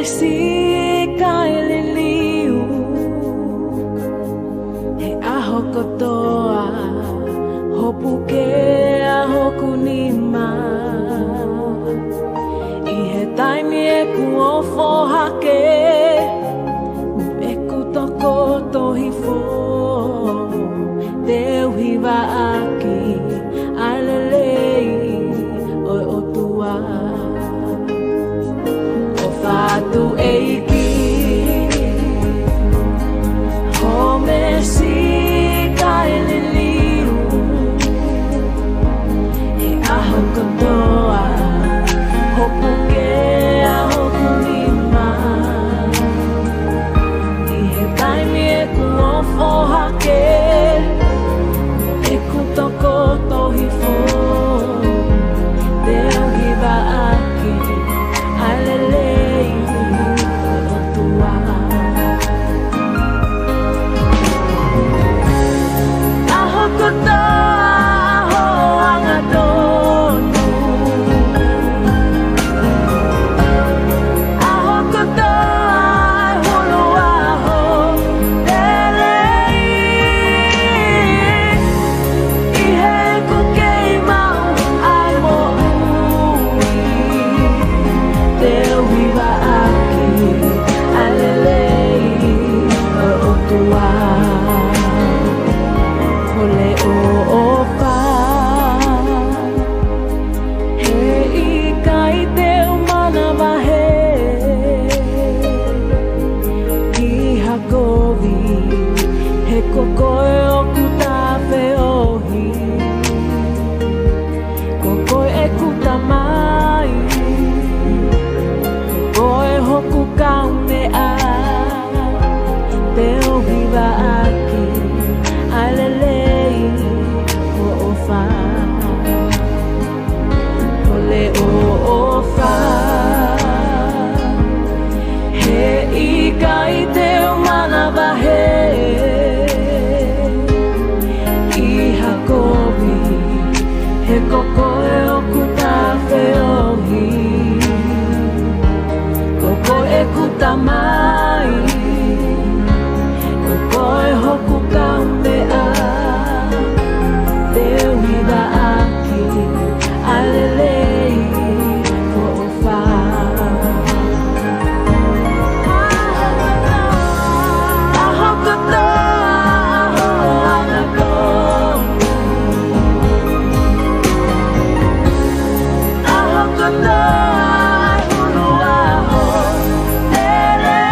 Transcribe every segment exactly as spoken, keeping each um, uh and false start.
Sika e liliu he ʻaho kotoa, hoʻo puke ʻa hoku nima. ʻI he taimi ʻeku ofo hake, ʻeku tokoto hifo, te u hivaʻaki ʻa e lelei ʻo e ʻOtua. ʻOfa atu ʻEiki, hoʻo sika e liliu he ʻaho kotoa, hoʻo puke ʻa hoku nima. ʻI he taimi ʻeku ofo hake, ʻeku tokoto hifo, te u hivaʻaki ʻa e lelei ʻo e ʻOtua. ʻAho kotoa hoʻo angatonu, ʻaho kotoa e hulu ʻa hoʻo lelei. ʻI heʻeku kei maʻu ʻa e moʻui, te u hivaʻaki ʻa e lelei ʻo e ʻOtua. Kole hoʻo ʻofa, heʻikai te u manavahē ki ha kovi, he ko koe ʻoku ta feohi. Ko koe ʻeku Tamai, ko koe hoku Kaumeʻa, te u hivaʻaki ʻa e lelei hoʻo ʻofa. Kole hoʻo ʻofa, heʻikai te u manavahē ki ha kovi, he ko koe ʻoku ta feohi. Ko koe ʻeku Tamai, ko koe hoku Kaumeʻa, te u hivaʻaki ʻa e lelei hoʻo ʻofa. ʻAho kotoa hoʻo angatonu, ʻaho kotoa e hulu ʻa hoʻo lelei.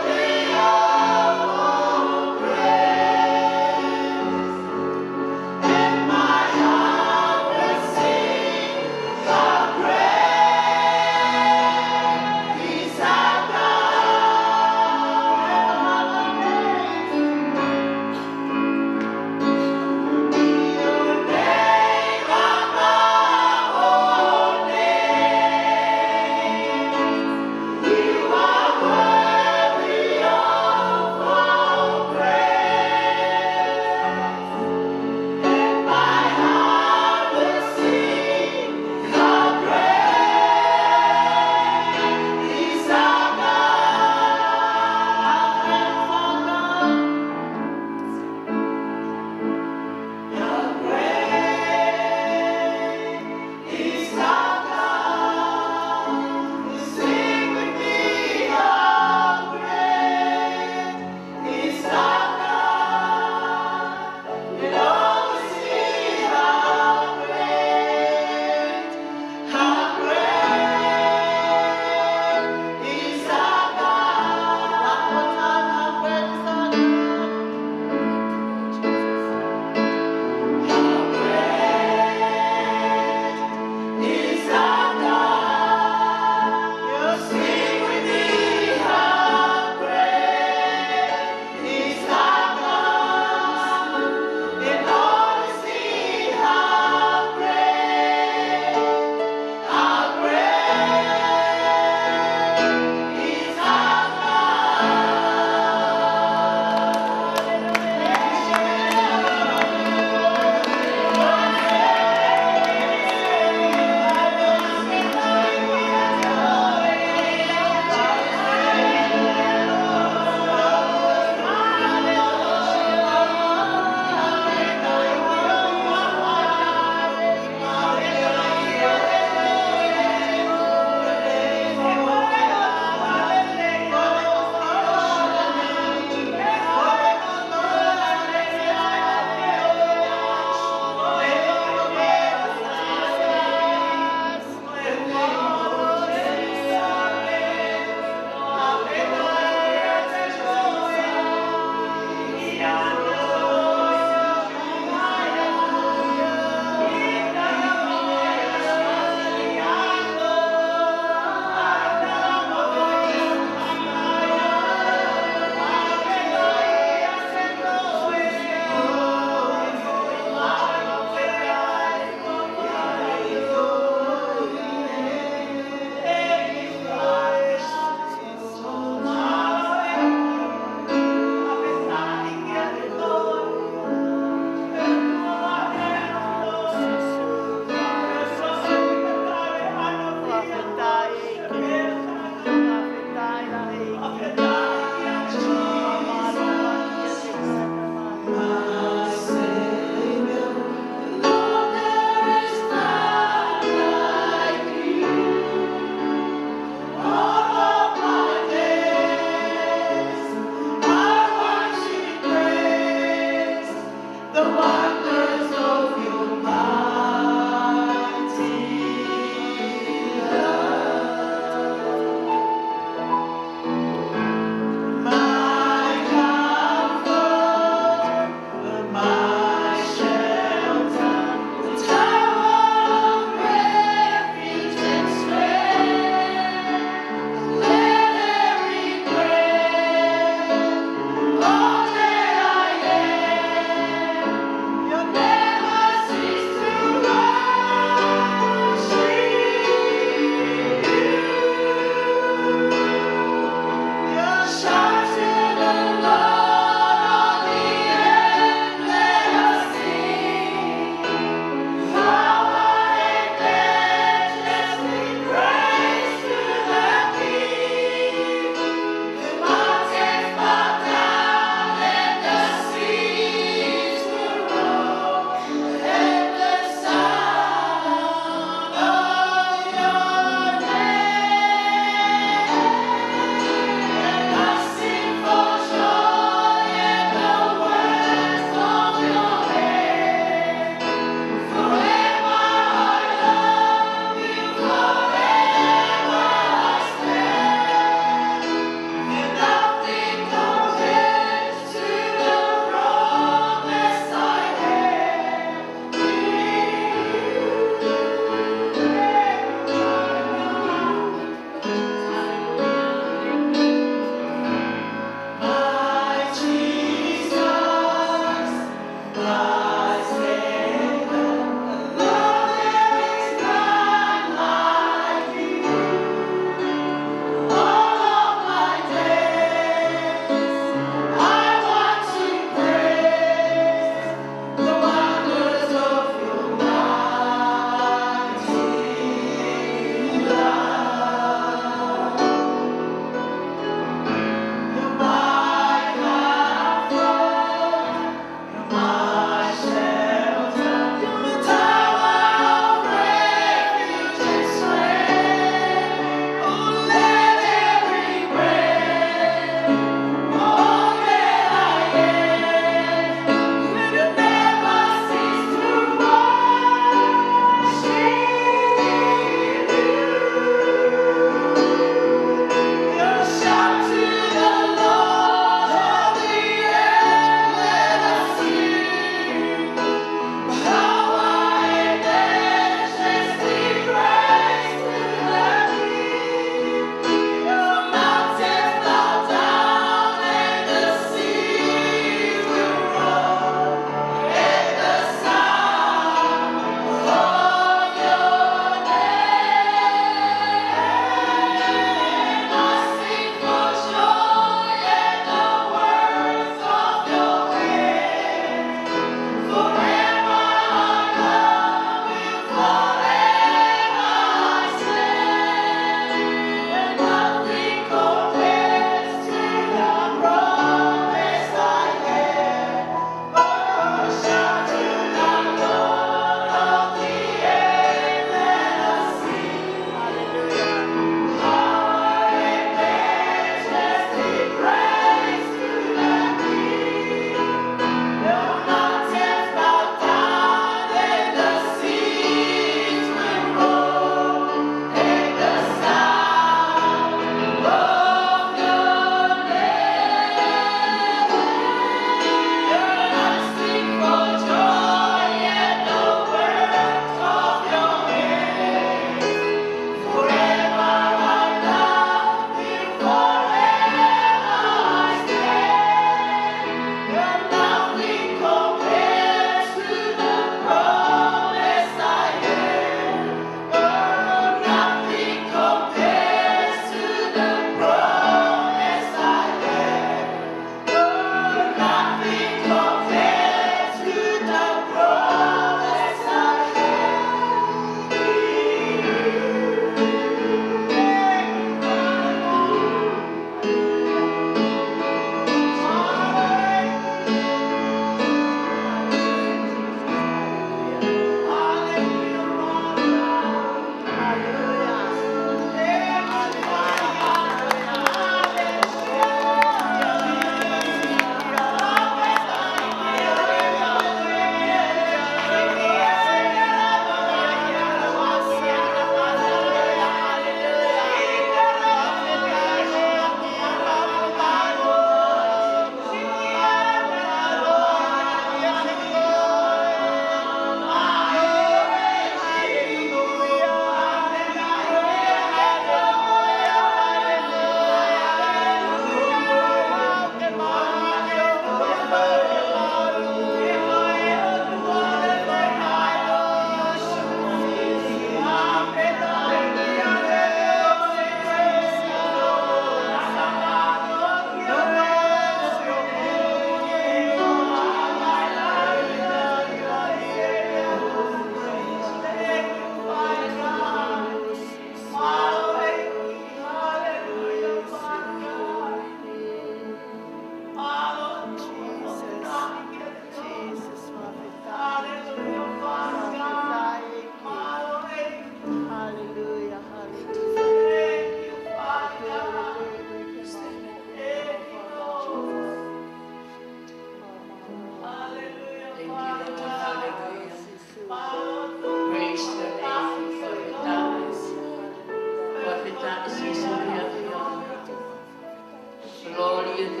Hallelujah.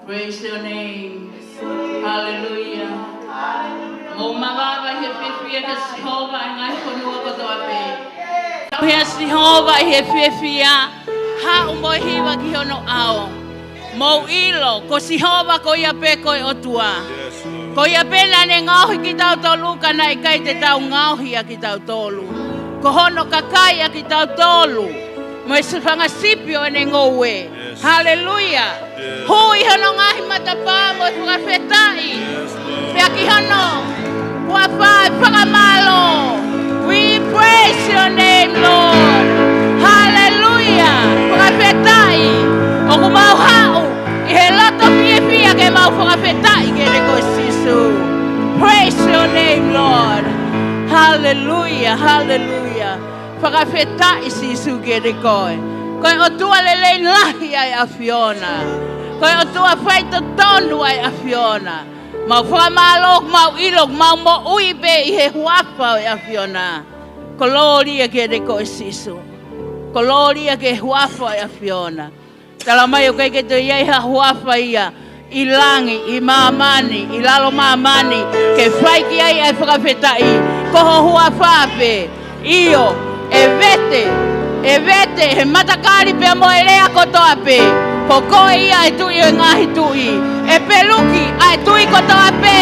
Praise your name. Hallelujah. Mou mavava ʻi he fiefia kia Sihova ʻa e ngaahi fonua kotoa pē. Tauhi ʻa Sihova ʻi he fiefia, haʻu mo e hiva ki hono ʻao. Mou ʻilo, ko Sihova ko ia pē ko e ʻOtua. Yes, Lord. Ko ia pē naʻa ne ngaohi kitautolu, ka naʻe ʻikai te tau ngaohi ʻa kitautolu. Ko hono kakai ʻa kitautolu, mo e fanga sipi ʻo ʻene ngoue. Yes. Hallelujah. Yes. Hū ʻi hono ngaahi matapā mo e fakafetaʻi. Yes, Lord. Pea ki hono huafa ʻo e fakamālō. We praise your name, Lord. Hallelujah. Fakafetaʻi. ʻOku mau haʻu ʻi he loto fiefia ke mau fakafetaʻi kiate koe Sīsū. Praise your name, Lord. Hallelujah. Hallelujah. Fakafetaʻi Sīsū kiate koe. Ko e ʻOtua lelei lahi ʻa e ʻAfiona. Ko e ʻOtua faitotonu ʻa e ʻAfiona. Mau fakamālō, mau ʻilo, mau moʻui pē ʻi he huafa ʻo e ʻAfiona. Kolōlia kiate koe Sīsū. Kolōlia ki he huafa ʻo e ʻAfiona. Tala mai ʻoku ʻikai ke toe ʻi ai ha huafa ia ʻi langi, ʻi māmani, ʻi lalo māmani, ke fai ki ai ʻa e fakafetaʻi, ko ho huafa pē. ʻIo, ʻe vete, ʻe vete he matakali pea mo e lea kotoa pē, ko koe ia ʻa e Tuʻi ʻo e ngaahi tuʻi, ʻe peluki ʻa e tuʻi kotoa pē,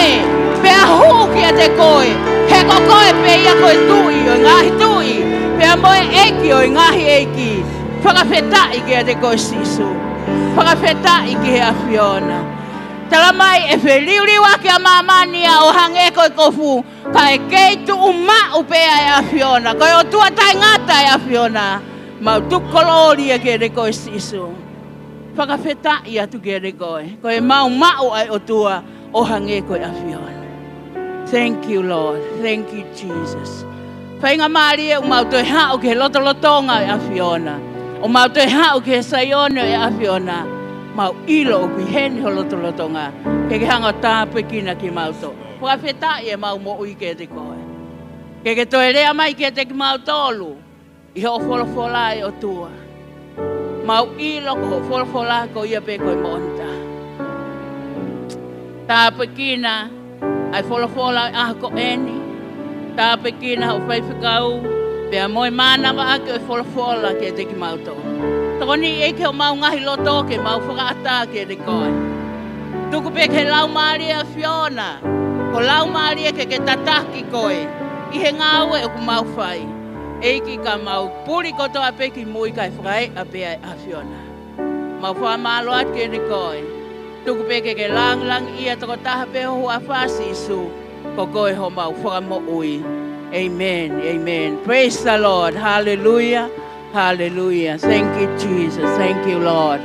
pea hū kiate koe, he ko koe pē ia ko e Tuʻi ʻo e ngaahi tuʻi, pea mo e ʻEiki ʻo e ngaahi ʻeiki. Fakafetaʻi kiate koe Sīsū. Fakafetaʻi ki he ʻAfiona. Tala mai ʻe feliuliuaki ʻa māmani ia ʻo hangē ko e kofu, ka ʻe kei tuʻu maʻu pē ʻa e ʻAfiona. Ko e ʻOtua taʻengata ʻa e ʻAfiona. Mau tuku kolōlia kiate koe Sīsū. Fakafetaʻi atu kiate koe. Ko e mau maʻu ʻa e ʻOtua ʻo hangē ko e ʻAfiona. Thank you, Lord. Thank you, Jesus. Faingamālie ʻoku mau toe haʻu ki he lotolotonga ʻo e ʻAfiona. ʻOku mau toe haʻu ki he Saione ʻo e ʻAfiona. Mau ʻilo ʻoku ʻi heni ho lotolotonga. Ke ke hanga ʻo tāpuekina kimautolu. Fakafetaʻi ʻemau moʻui kiate koe. Ke ke toe lea mai kiate kimautolu ʻi hoʻo folofola ʻe ʻOtua. Mau ʻilo ko hoʻo folofola ko ia pē ko e moʻoni taha. Tāpuekina ʻa e folofola ʻo e ʻaho ko eni. Tāpuekina hoʻo faifekau, pea mo e mānavaʻaki ʻo e folofola kiate kimautolu. Tokoni ʻEiki homau ngaahi loto ke mau fakaʻatā kiate koe. Tuku pē ke Laumālie ʻAfiona, ko Laumālie ke ke tataki koe ʻi he ngāue ʻoku mau fai. ʻEiki ka mau puli kotoa pē ki mui kae fakaeʻa pē ʻa e ʻAfiona. Mau fakamālō atu kiate koe. Tuku pē ke ke langilangiʻia tokotaha pē ho huafa Sīsū. Ko koe homau fakamoʻui. Amen. Amen. Praise the Lord. Hallelujah. Hallelujah. Thank you, Jesus. Thank you, Lord.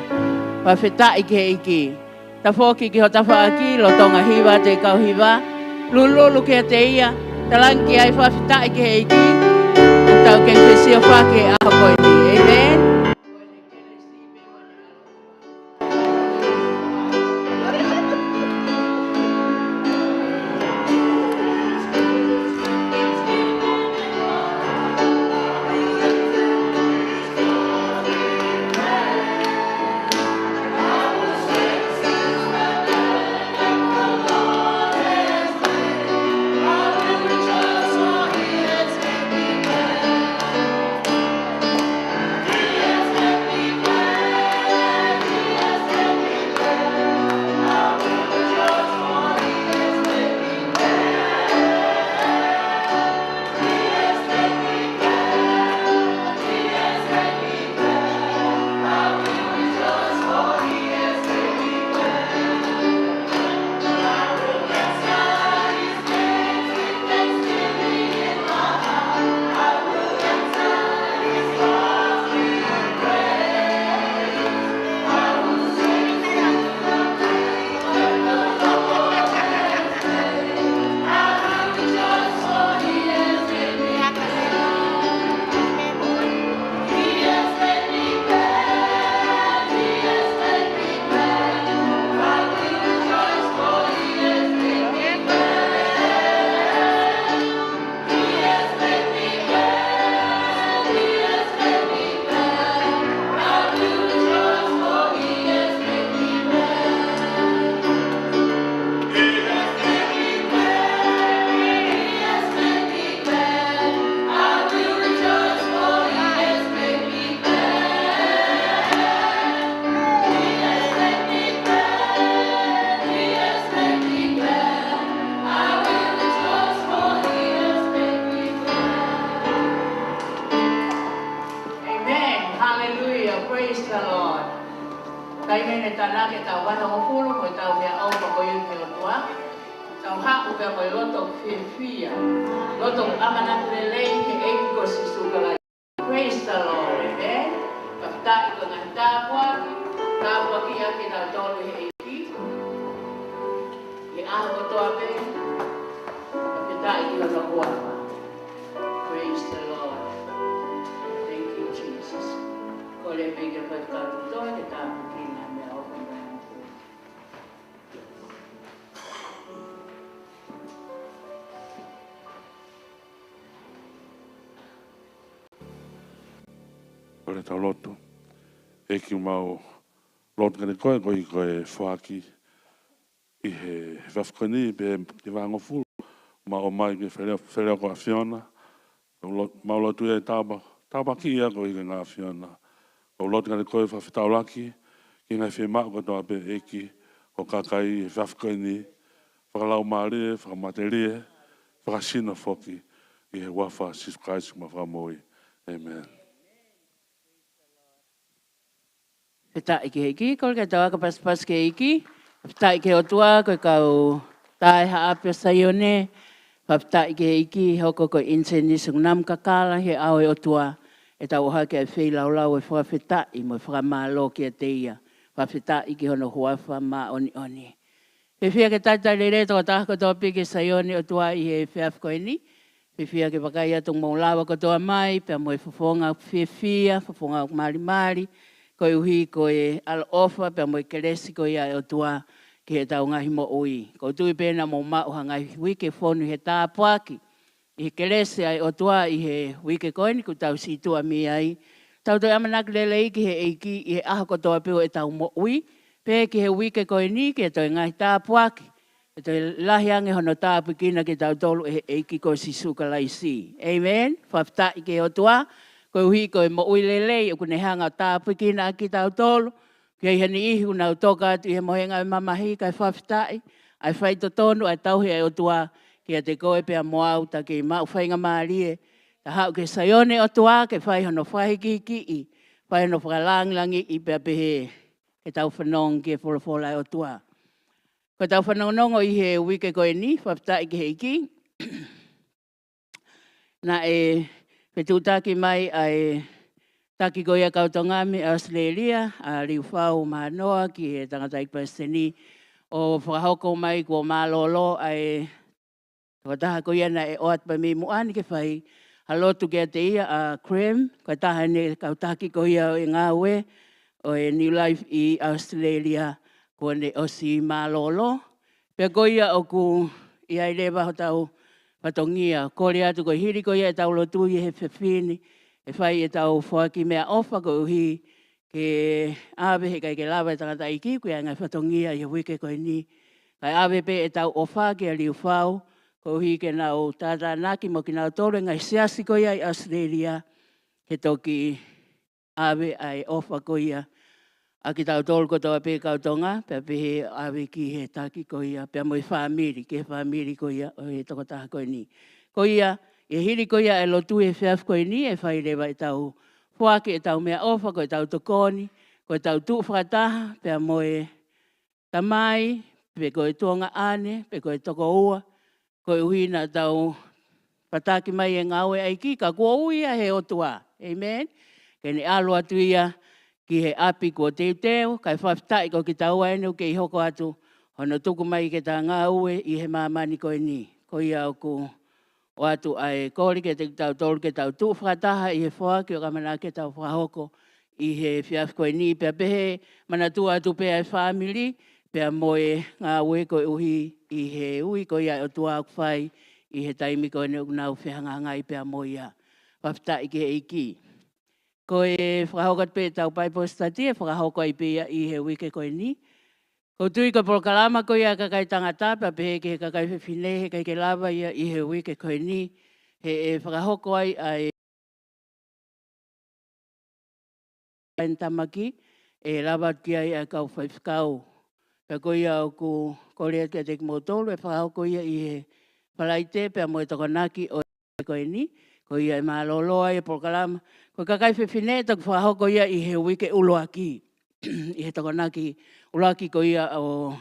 Fakafetaʻi ki he ʻEiki. Tafoki ki ho tafaʻaki, lolotonga hiva ʻa e kau hiva. Lulululu kiate ia, talaange ai fakafetaʻi ki he ʻEiki. Tau kei fesiofaki he ʻaho ko eni. Amen. Praise the Lord. Taimi ni ne tānaki ʻetau vahehongofulu mo ʻetau meʻaʻofa ko ia ki he ʻOtua. Tau haʻu pea mo e loto fiefia, loto ʻamanaki lelei ki he ʻEiki ko Sīsū Kalaisi. Praise the Lord. Amen. Fakafetaʻi ko e ngaahi tāpuaki, tāpuakiʻi ʻaki kitautolu ʻe he ʻEiki he ʻaho kotoa pē. Fakafetaʻi ki hono huafa. Praise the Lord. Thank you, Jesus. Kole pē ki he Faifekau Toketā ke tāpuakiʻi e ngaahi meʻaʻofa mai. Kole tau lotu. ʻEiki, mau lotu kiate koe, koeʻuhi ko e foaki ʻi he, he efiafi ko eni pea ki he vahehongofulu, mau ʻomai ki he fele-, feleoko ʻa e ʻAfiona. Mau lo-, mau lotu ia ʻe tāpa-, tāpuakiʻi ia koeʻuhi ko e ngaahi ʻAfiona. Mau lotu kiate koe fakafetaulaki ki he ngaahi fiemaʻu kotoa pē, ʻEiki, ʻo e kakai he efiafi ko eni, fakalaumālie, fakamatelie, fakasino foki, ʻi he huafa ʻo Sīsū Kalaisi ko homau Fakamoʻui. Amen. Fakafetaʻi ki he ʻEiki, kole ke tau aka pasipasi ki he ʻEiki. Fakafetaʻi ki he ʻOtua, ko e kau tā ʻi he ʻapi ʻo Saione. Fakafetaʻi ki he ʻEiki, hoko ko e ʻinisēnisi ʻoku namu kakala he ʻao ʻo e ʻOtua, ʻetau ʻohake ʻa e feilaulau ʻo e fakafetaʻi mo e fakamālō kiate ia. Fakafetaʻi ki hono huafa māʻoniʻoni. Fiefia ke talitali lelei e tokotaha kotoa pē ki he Saione ʻo e ʻOtua ʻi he efiafi ko eni. Fiefia ke vakai atu ʻoku mou lava kotoa mai, pea mo e fofonga fiefia, fofonga malimali, koeʻuhi ko e ʻaloʻofa, pea mo e kelesi ko ia ʻa e ʻOtua ki heʻetau ngaahi moʻui. ʻOku ou tui pē naʻa mou maʻu ha ngaahi uike fonu he tāpuaki, ʻi he kelesi ʻa e ʻOtua ʻi he uike ko eni kuo tau situʻa mei ai. Tau toe ʻamanaki lelei ki he ʻEiki ʻi he ʻaho kotoa pē ʻo ʻetau moʻui, pea ki he uike ko eni ke toe ngaahi tāpuaki, ke toe lahi ange hono tāpuekina kitautolu ʻe he ʻEiki ko Sīsū Kalaisi. Amen. Fakafetaʻi ki he ʻOtua, koeʻuhi ko e moʻui lelei ʻoku ne hanga ʻo tāpuekina ʻaki kitautolu, ki ai ha niʻihi ʻoku nau toka atu ʻi he mohenga ʻo e mamahi, kae fakafetaʻi ʻa e faitotonu ʻa e tauhi ʻa e ʻOtua kiate koe pea mo au, ta kei maʻu faingamālie, ta haʻu ki he Saione ʻo e ʻOtua ke fai hono fakahikihikiʻi, fai hono fakalangilangiʻi pea pehē ke tau fanongo ki he folofola ʻa e ʻOtua. Ko ʻetau fanongonongo ʻi he uike ko eni, fakafetaʻi ki he ʻEiki, naʻe fetuʻutaki mai ʻa e taki ko ia ʻa e kau Tonga mei ʻAositelēlia, ʻa Liufau Mahanoa, ki he tangataʻeiki palesiteni, ʻo fakahoko mai kuo mālōlō ʻa e tokotaha ko ia naʻe ʻoatu pē mei muʻa ni ke fai ha lotu kiate ia, ʻa Graham, ko e taha eni e kau taki ko ia ʻo e ngāue ʻo e New Life ʻi ʻAositelēlia, kuo ne ʻosi mālōlō. Pea ko ia ʻoku ʻi ai leva hotau fatongia, kole atu ko e hili ko ia ʻetau lotu ʻi he efiafi ni, ʻe fai ʻetau foaki meʻaʻofa koeʻuhi ke ʻave, heʻikai ke lava e tangataʻeiki, ko ia e ngaahi fatongia ʻi he uike ko eni. Kae ʻave pē ʻetau ʻofa kia Liufau, koeʻuhi ke nau tātānaki mo kinautolu e ngaahi siasi ko ia ʻi ʻAositelēlia, ke toki ʻave ʻa e ʻofa ko ia ʻa kitautolu kotoa pē kau Tonga, pea pehē ʻave ki he taki ko ia, pea mo e fāmili, ki he fāmili ko ia ʻo e tokotaha ko eni. Ko ia, ʻi he hili ko ia e lotu he efiafi ko eni, ʻe fai leva ʻetau foaki ʻetau meʻaʻofa, ko ʻetau tokoni, ko ʻetau tuʻu fakataha, pea mo e tamai, pe ko e tuongaʻane, pe ko e tokoua, koeʻuhi naʻa tau pataki mai e ngāue ʻa e ʻEiki, ka kuo ui ia ʻe he ʻOtua. Amen. Ke ne ʻalu atu ia ki he ʻapi kuo teuteu, kae fakafetaʻi ko kitaua eni ʻoku kei hoko atu hono tuku mai ke ta ngāue ʻi he māmani ko eni. Ko ia ʻoku ʻoatu ʻa e kole kiate kitautolu ke tau tuʻu fakataha ʻi he foaki ʻoku ʻamanaki ke tau fakahoko ʻi he efiafi ko eni, pea pehē, manatua atu pē ʻa e fāmili, pea mo e ngāue koeʻuhi ʻi he ui ko ia ʻa e ʻOtua ʻoku fai ʻi he taimi ko eni ʻoku nau fehangahangai pea mo ia. Fakafetaʻi ki he ʻEiki. Ko e fakahoko atu pē ʻetau Bible study ʻe fakahoko ai pē ia ʻi he uike ko eni. ʻOku ou tui ko e polokalama ko ia ʻa e kakai tangata, pea pehē ki he kakai fefine, heʻikai ke lava ia ʻi he uike ko eni, he ʻe fakahoko ai ʻa e ʻa e tamaki, ʻe lava ki ai ʻa e kau faifekau. Pea ko ia ʻoku kole atu kiate kimoutolu ʻe fakahoko ia ʻi he Falaite pea mo e Tokonaki ʻo e ko eni. Ko ia ʻe mālōlō ai e polokalama. Ko e kakai fefine ʻe toki fakahoko ia ʻi he uike ʻuluaki. ʻI he Tokonaki ʻuluaki ko ia ʻo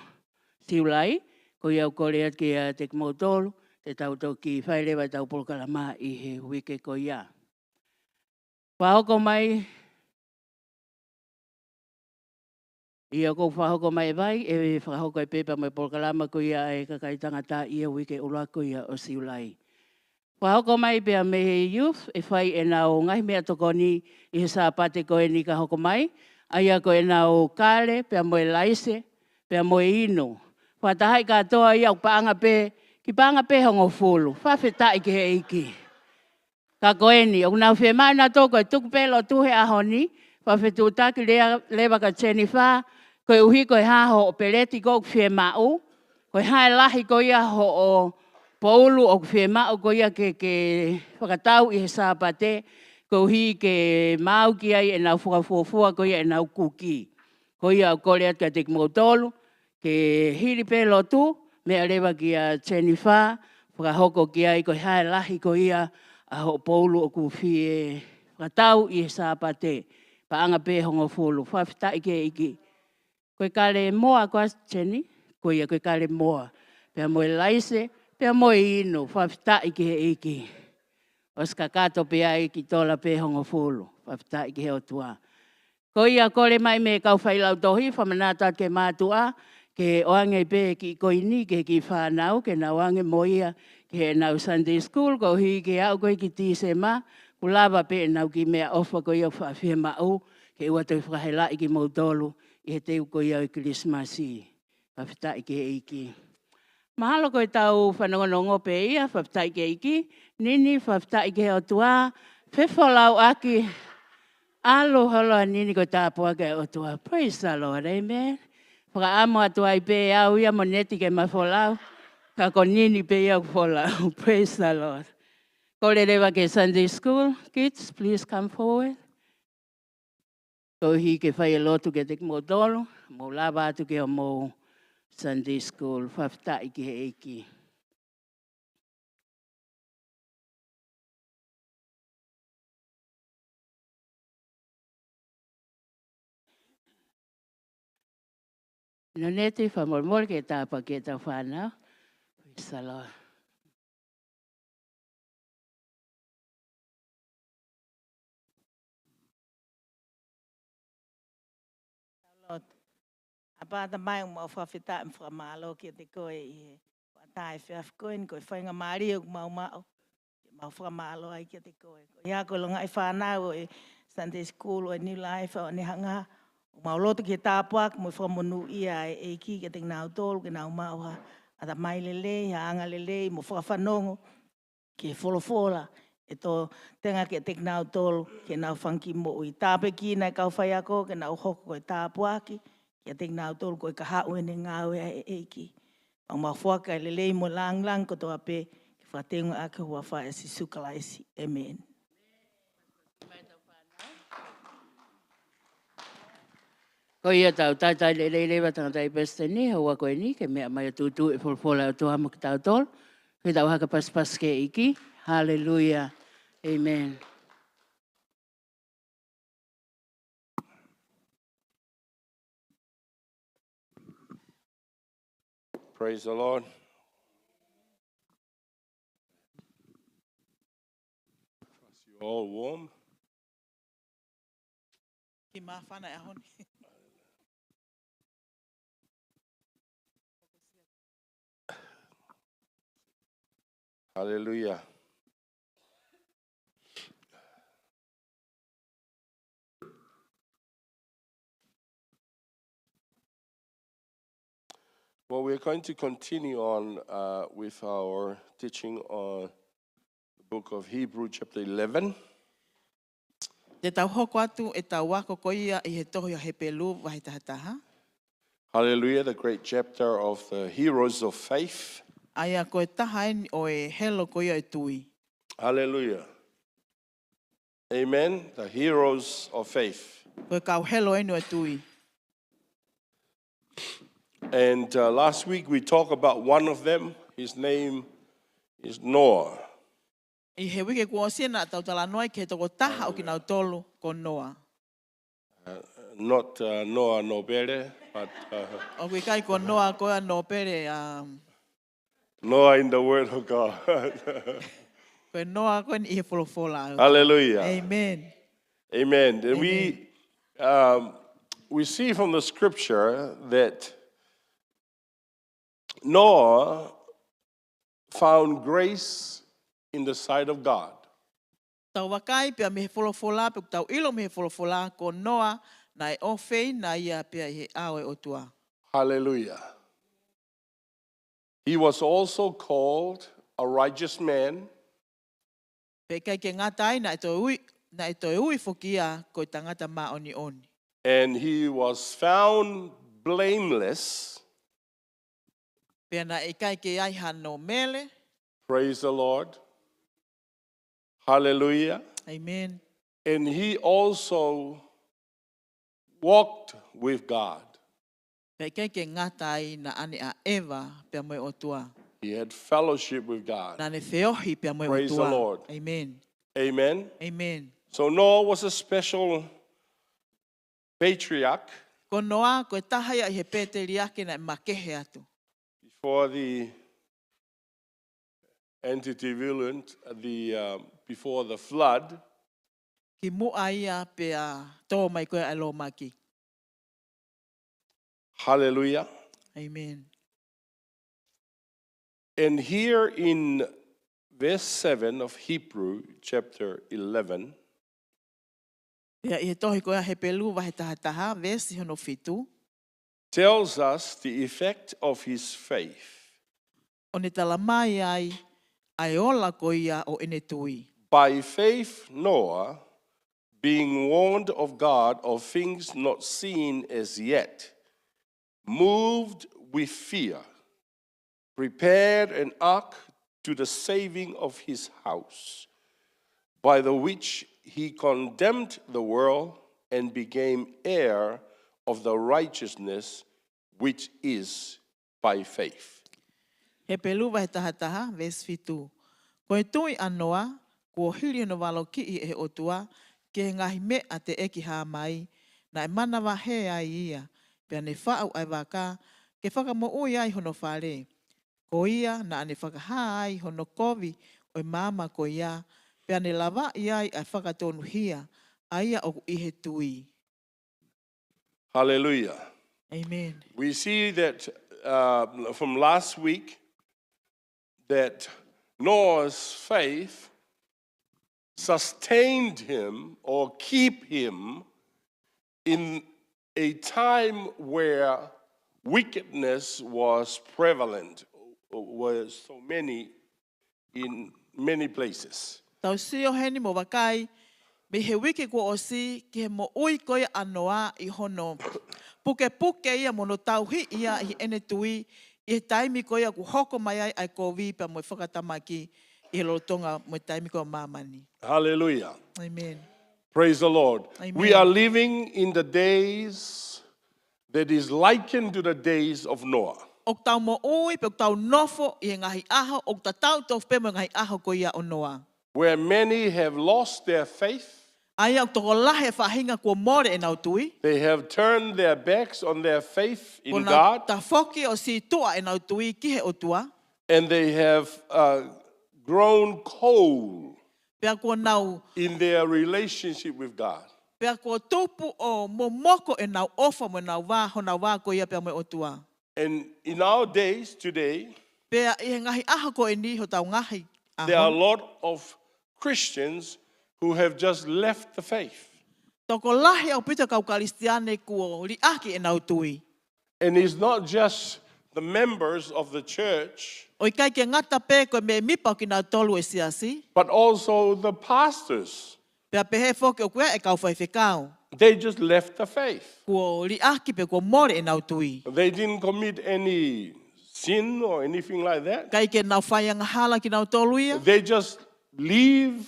Siulai, ko ia ʻoku ou kole atu kiate kimoutolu, te tau toki fai leva ʻetau polokalama ʻi he uike ko ia. Fakahoko mai, ʻio ʻoku ou fakahoko mai e vai, ʻe fakahoko ai pē pea mo e polokalama ko ia ʻa e kakai tangata ʻi he uike ʻuluaki ko ia ʻo Siulai. Fakahoko mai pea mei he youth, ʻe fai ʻenau ngaahi meʻatokoni ʻi he Sāpate ko eni ka hoko mai, ʻa ia ko ʻenau kale, pea mo e laise, pea mo e inu. Fakatahaʻi kātoa ia ʻoku paʻanga pē, kiʻi paʻanga pē hongofulu. Fakafetaʻi ki he ʻEiki. Ka ko eni, ʻoku nau fiemaʻu nautolu ko e tuku pē lotu he ʻaho ni, fakafetuʻutaki lea, leva kia Jennifer, koeʻuhi ko e hā hoʻo peleti ʻoku fiemaʻu, ko e hā e lahi ko ia hoʻo poulu ʻoku fiemaʻu ko ia ke, ke fakatau ʻi he Sāpate, koeʻuhi ke maau ki ai ʻenau fakafuofua ko ia ʻenau kuki. Ko ia ʻoku ou kole atu kiate kimoutolu, ke hili pē lotu, meʻa leva kia Jennifer, fakahoko ki ai ko e hā e lahi ko ia ʻa hoʻo poulu ʻoku fie fakatau ʻi he Sāpate, paʻanga pē hongofulu, fakafetaʻi ki he ʻEiki. Ko e kale moa ko ā Jenny, ko ia ko e kale moa, pea mo e laise, pea mo e inu, fakafetaʻi ki he ʻEiki. ʻOsi kakato pē ai kiʻi tola pē hongofulu, fakafetaʻi ki he ʻOtua. Ko ia kole mai mei he kau failautohi, fakamanatu atu ki he mātuʻa, ke ʻoange pē kiʻi koini ki he kiʻi fānau, ke nau ʻoange mo ia ki heʻenau Sunday school, koeʻuhi ke aʻu ko ē ki Tīsema, kuo lava pē ʻenau kiʻi meʻaʻofa ko ia ʻoku fiemaʻu, ke ʻoua toe fakahelaʻi kimoutolu ʻi he teu ko ia ʻo e Kilisimasi. Fakafetaʻi ki he ʻEiki. Mahalo ko ʻetau fanongonongo pē ia, fakafetaʻi ki he ʻEiki. Nini, fakafetaʻi ki he ʻOtua. Fefolauʻaki. ʻAlu holo ʻa Nini ko e tāpuaki ʻa e ʻOtua. Praise the Lord, amen. Fakaʻamu atu ai pē au ia mo Neti ke ma folau. Ka ko Nini pē ia ʻoku folau. Praise the Lord. Kole leva ki he Sunday school. Kids, please come forward. Koeʻuhi ke fai e lotu kiate kimoutolu, mou lava atu ki hoʻomou Sunday school, fakafetaʻi ki he ʻEiki. Noneti, fakamolemole ke tāpuakiʻi ʻetau fānau. Praise the Lord. Lord. ʻApā Tamai, ʻoku mau fakafetaʻi mo fakamālō kiate koe ʻi he hoʻatā efiafi ko eni, ko e faingamālie ʻoku mau maʻu ke mau fakamālō ai kiate koe. Ko ia ko e longaʻi fānau ʻo e Sunday School ʻo e New Life ʻo Onehunga, ʻoku mau lotu ki he tāpuaki mo e fakamonūʻia ʻa e ʻEiki kiate kinautolu, ke nau maʻu ha ʻatamai lelei, ha anga lelei, mo fakafanongo ki he folofola ʻe tō tenga kiate kinautolu, ke nau fanga kiʻi moʻui. Tāpuekina e kau faiako, ke nau hoko ko e tāpuaki kiate kinautolu, ko e kahaʻu ʻene ngāue ʻa e ʻEiki. ʻOku mau foaki ʻa e lelei mo e lāngilangi kotoa pē ke fakateunga ʻaki ho huafa ʻia Sīsū Kalaisi. ʻĒmeni. Ko ia tau talitali lelei leva tangataʻeiki palesiteni, houa ko eni, ke meʻa mai ʻo tūtū e folofola ʻa e ʻOtua mo kitautolu. Ke tau haka pasipasi ki he ʻEiki. Haleluia. ʻĒmeni. Praise the Lord. Trust you all warm. Kiʻi māfana e ʻaho ni. Hallelujah. Well, we're going to continue on, uh, with our teaching on the book of Hebrew, chapter eleven. Te tau hoko atu ʻetau ako ko ia ʻi he tohi ʻa Hepelū vahe taha taha. Hallelujah, the great chapter of the heroes of faith. ʻA ia ko e taha eni ʻo e helo ko ia ʻo e tui. Hallelujah. Amen. The heroes of faith. Ko e kau helo eni ʻo e tui. And, uh, last week we talked about one of them. His name is Noah. ʻI he uike kuo ʻosi naʻa tau talanoa ai ki he tokotaha ʻo kinautolu ko Noa. Not uh, Noa Nōpele, but uh, ʻOku ʻikai ko Noa ko ia Nōpele, um, Noah in the Word of God. Ko e Noa ko eni ʻi he folofola. Hallelujah. Amen. Amen. And we um, we see from the scripture that Noah found grace in the sight of God. Tau vakai pea mei he folofola, pe ʻoku tau ʻilo mei he folofola ko Noa naʻe ʻofeina ia pea ʻi he ʻao ʻo e ʻOtua. Hallelujah. He was also called a righteous man. Pea ʻikai ke ngata ai naʻe toe ui, naʻe toe ui foki ia ko e tangata māʻoniʻoni. And he was found blameless. Pea naʻe ʻikai ke ai hano mele. Praise the Lord. Hallelujah. Amen. And he also walked with God. Pea ʻikai ke ngata ai naʻa ne ʻaʻeva pea mo e ʻOtua. He had fellowship with God. Naʻa ne feohi pea mo e Praise the ʻOtua. Lord. Amen. Amen. Amen. So Noah was a special patriarch. Ko Noa ko e taha ia ʻi he pēteliake naʻe makehe atu. Before the antediluvian, the uh, before the flood. Ki muʻa ia pea tō mai ko ia ʻa e lōmaki. Hallelujah. Amen. And here in verse seven of Hebrew chapter eleven, Pea ʻi he tohi ko ia Hepelū vahe taha taha, veesi hono fitu, tells us the effect of his faith. ʻo ne tala mai ai ʻa e ola ko ia ʻo ʻene tui. By faith, Noah, being warned of God of things not seen as yet, moved with fear, prepared an ark to the saving of his house, by the which he condemned the world and became heir of the righteousness which is by faith. Hepelū vahe taha taha, veesi fitu. Ko e tui ʻa Noa, kuo hili hono valokiʻi ʻe he ʻOtua ki he ngaahi meʻa teʻeki hā mai, naʻe manavahē ai ia, pea ne faʻu ʻa e vaka ke fakamoʻui ai hono fale. Ko ia naʻa ne fakahā ai hono kovi ʻo e maama ko ia, pea ne lavaʻi ai ʻa e fakatonuhia ʻa ia ʻoku ʻi he tui. Hallelujah. Amen. We see that uh, from last week that Noah's faith sustained him or keep him in a time where wickedness was prevalent, were so many in many places. Tau sio heni mo vakai, mei he uike kuo ʻosi ki he moʻui ko ia ʻa Noa ʻi hono pukepuke ia mo hono tauhi ia ʻi heʻene tui, ʻi he taimi ko ia kuo hoko mai ai ʻa e kovi pea mo e fakatamaki ʻi he lolotonga mo e taimi ko ia ʻo māmani. Hallelujah. Amen. Praise the Lord. Amen. We are living in the days that is likened to the days of Noah. ʻOku tau moʻui, pe ʻoku tau nofo ʻi he ngaahi ʻaho ʻoku tatau tofu pē mo e ngaahi ʻaho ko ia ʻo Noa. Where many have lost their faith, ʻA ia ʻoku tokolahi e faʻahinga kuo mole ʻenau tui. They have turned their backs on their faith Kuo in nau God, tafoki ʻo sītuʻa ʻenau tui ki he ʻOtua. And they have uh, grown cold Pea kuo nau, in their relationship with God. Pea kuo tupu ʻo momoko ʻenau ʻofa mo ʻenau vā, honau vā ko ia pea mo e ʻOtua. And in our days today, Pea ʻi he ngaahi ʻaho ko eni hotau ngaahi ʻaho. There are a lot of Christians who have just left the faith. Tokolahi ʻaupito kau Kalisitiane kuo liʻaki ʻenau tui. And it's not just the members of the church, ʻO ʻikai ke ngata pē ko e mēmipa ʻo kinautolu e siasi, but also the pastors. Pea pehē foki ʻoku ʻi ai e kau faifekau. They just left the faith. Kuo liʻaki pe kuo mole ʻenau tui. They didn't commit any sin or anything like that. ʻIkai ke nau fai angahala kinautolu ia. They just leave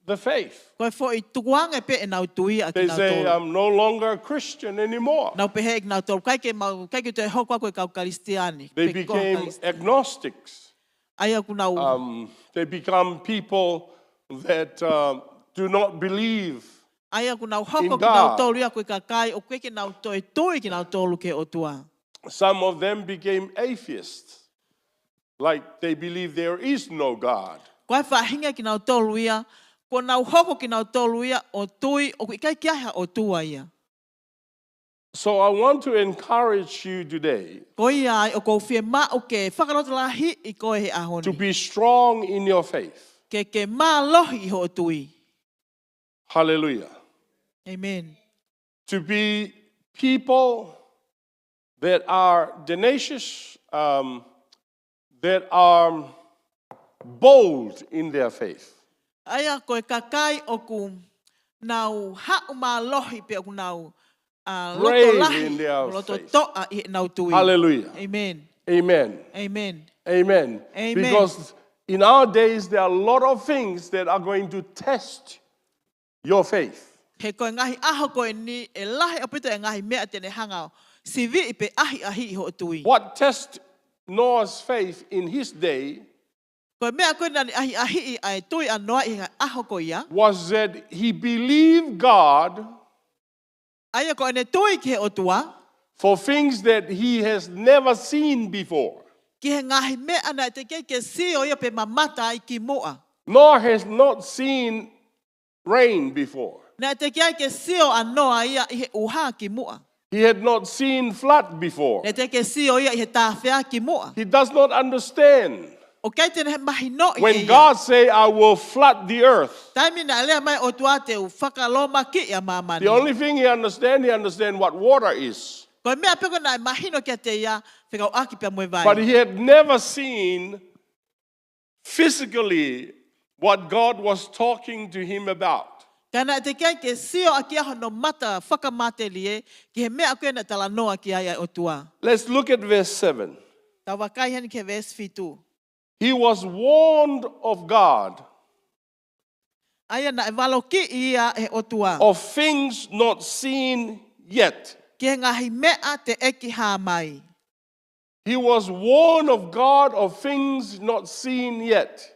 the faith. Ko e foʻi tukuange pē ʻenau tui ʻa kinautolu. They say, "I'm no longer a Christian anymore." Nau pehē kinautolu, ʻikai ke mau, ʻikai ke toe hoko au ko e kau Kalisitiane. They Pe ko e kau became Kalisitiane. Agnostics. ʻA ia ʻoku nau, um, they become people that uh, do not believe. ʻA ia ʻoku nau hoko kinautolu ia ko e kakai ʻoku ʻikai ke nau toe tui kinautolu ki he ʻOtua. Some of them became atheists, like they believe there is no God. Ko e faʻahinga kinautolu ia, kuo nau hoko kinautolu ia ʻo tui ʻoku ʻikai ke ʻi ai ha ʻOtua ia. So I want to encourage you today. Ko ia ai ʻoku ou fiemaʻu ke fakalotolahiʻi koe he ʻaho ni. To be strong in your faith. Ke ke mālohi ʻi hoʻo tui. Hallelujah. Amen. To be people that are tenacious, um, that are bold in their faith. ʻA ia ko e kakai ʻoku nau haʻu mālohi pea ʻoku nau, uh, loto lahi, loto toʻa ʻi heʻenau tui. Hallelujah. Amen. Amen. Amen. Amen. Because in our days there are a lot of things that are going to test your faith. He ko e ngaahi ʻaho ko eni ʻe lahi ʻaupito e ngaahi meʻa te ne hanga ʻo siviʻi pe ʻahiʻahiʻi hoʻo tui. What test Noah's faith in his day, ko e meʻa ko ē naʻe ʻahiʻahiʻi ʻa e tui ʻa Noa ʻi he ʻaho ko ia, was that he believed God ʻa ia ko ʻene tui ki he ʻOtua for things that he has never seen before. Ki he ngaahi meʻa naʻe teʻeki ai ke sio ia pe mamata ai kimuʻa. Noah has not seen rain before. Naʻe teʻeki ai ke sio ʻa Noa ia ʻi he ʻuha kimuʻa. He had not seen flood before. Naʻe teʻeki ke sio ia ʻi he tāfea kimuʻa. He does not understand. ʻOku ʻikai te ne mahinoʻi ʻe ia. When God say, "I will flood the earth," taimi naʻe lea mai ʻOtua te u fakalōmakiʻi ʻa māmani. The only thing he understand, he understand what water is. Ko e meʻa pē ko ē naʻe mahino kiate ia, fekauʻaki pea mo e vai. But he had never seen physically what God was talking to him about. Ka naʻe teʻeki ai ke sio ʻaki ia hono mata fakamatelie ki he meʻa ko ē naʻe talanoa ki ai ʻa e ʻOtua. Let's look at verse seven. Tau vakai heni ki he veesi fitu. He was warned of God ʻA ia naʻe valokiʻi ia ʻe he ʻOtua of things not seen yet. Ki he ngaahi meʻa teʻeki hā mai. He was warned of God of things not seen yet.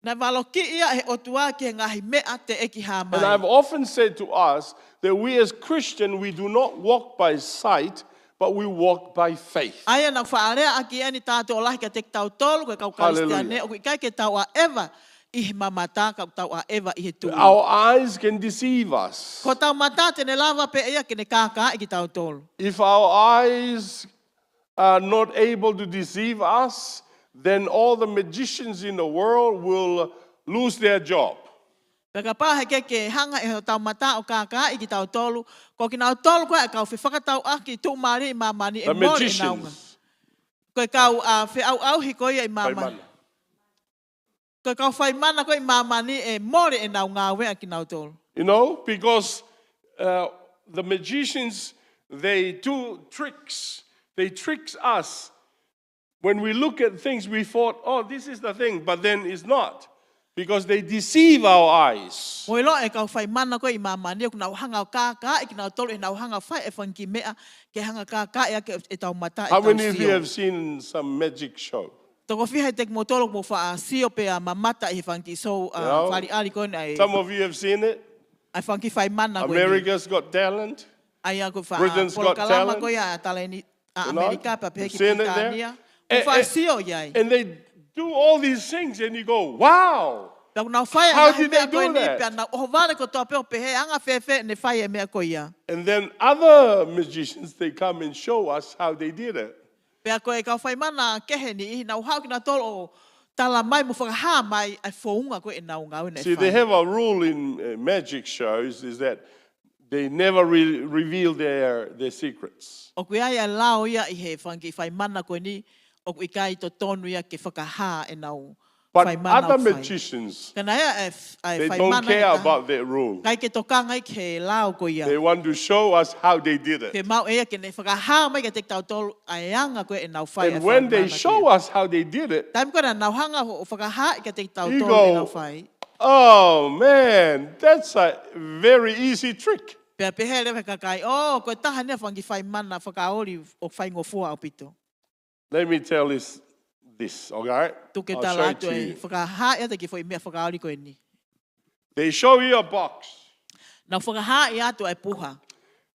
Naʻe valokiʻi ia ʻe he ʻOtua ki he ngaahi meʻa teʻeki hā mai. And I've often said to us that we as Christian, we do not walk by sight, but we walk by faith. ʻA ia naʻa ku faʻa lea ʻaki eni taʻu lahi kiate kitautolu, ko e kau Kalisitiane, ʻoku ʻikai ke tau ʻaʻeva ʻi he mamata, ka ʻoku tau ʻaʻeva ʻi he tui. Our eyes can deceive us. Ko hotau mata te ne lava pē ia ke ne kākaaʻi kitautolu. If our eyes are not able to deceive us, then all the magicians in the world will lose their job. Pea kapau he ʻikai ke hanga ʻe hotau mata ʻo kākaaʻi kitautolu, ko kinautolu ko ē ʻa e kau fefakatauʻaki tuʻumālie ʻi māmani ʻe mole ʻenau ngāue. The magicians. Ko e kau, ā, feʻauʻauhi ko ia ʻi māmani. Faimana. Ko e kau faimana ko ē ʻi māmani ʻe mole ʻenau ngāue ʻa kinautolu. You know, because, uh, the magicians, they do tricks. They tricks us. When we look at things, we thought, "Oh, this is the thing," but then it's not, because they deceive our eyes. Mou ʻilo e kau faimana ko ē ʻi māmani, ʻoku nau hanga ʻo kākaaʻi kinautolu, ʻenau hanga ʻo fai e fanga kiʻi meʻa, ke hanga ʻo kākaaʻi ʻaki ʻetau mata, ʻetau sio. How many of you have seen some magic show? Toko fiha ʻiate kimoutolu ʻoku mou faʻa sio pe ʻa mamata ʻi he fanga kiʻi sou, ā, faliʻali ko ena ē. Some of you have seen it. ʻA e fanga kiʻi faimana ko ē. America's Got Talent. ʻA ia ko e faʻa, Britain's Got Talent. Polokalama ko ia ʻa taleni, ʻa ʻAmelika pea pehē ki Pilitānia. You know? Mou faʻa sio ia. And, and, and they do all these things and you go, "Wow! Pea ʻoku nau fai e ngaahi meʻa ko eni, pea nau ʻohovale kotoa pē ʻo pehē, anga fēfē ne fai e meʻa ko ia?" How did they do that? And then other magicians, they come and show us how they did it. Pea ko e kau faimana kehe ni ʻi heʻenau haʻu kinautolu ʻo tala mai mo fakahā mai ʻa e founga ko ē ʻenau ngāue naʻe fai. See, they have a rule in, uh, magic shows is that they never re-, reveal their, their secrets. ʻOku ʻi ai e lao ia ʻi he fanga kiʻi faimana ko eni, ʻoku ʻikai totonu ia ke fakahā ʻenau faimana ʻoku fai. But other magicians, they don't care about that rule. Ka naʻe ʻi ai e, ʻa e faimana ʻe taha, ʻikai ke tokanga ia ki he lao ko ia. They want to show us how they did it. Ke maʻu ʻe ia ke ne fakahā mai kiate kitautolu ʻa e anga ko ē ʻenau fai ʻa e faimana ko ia. And when they show us how they did it, taimi ko ē naʻa nau hanga ʻo fakahā kiate kitautolu ʻenau fai, you go, "Oh man, that's a very easy trick." Pea pehē leva ʻe he kakai, "Oh, ko e taha eni ʻa e fanga kiʻi faimana fakaoli ʻoku faingofua ʻaupito." Let me tell this, this, all right? Tuku ke u tala atu ē, fakahaaʻi atu e kiʻi foʻi meʻa fakaoli ko eni. They show you a box. Nau fakahaaʻi atu ʻa e puha.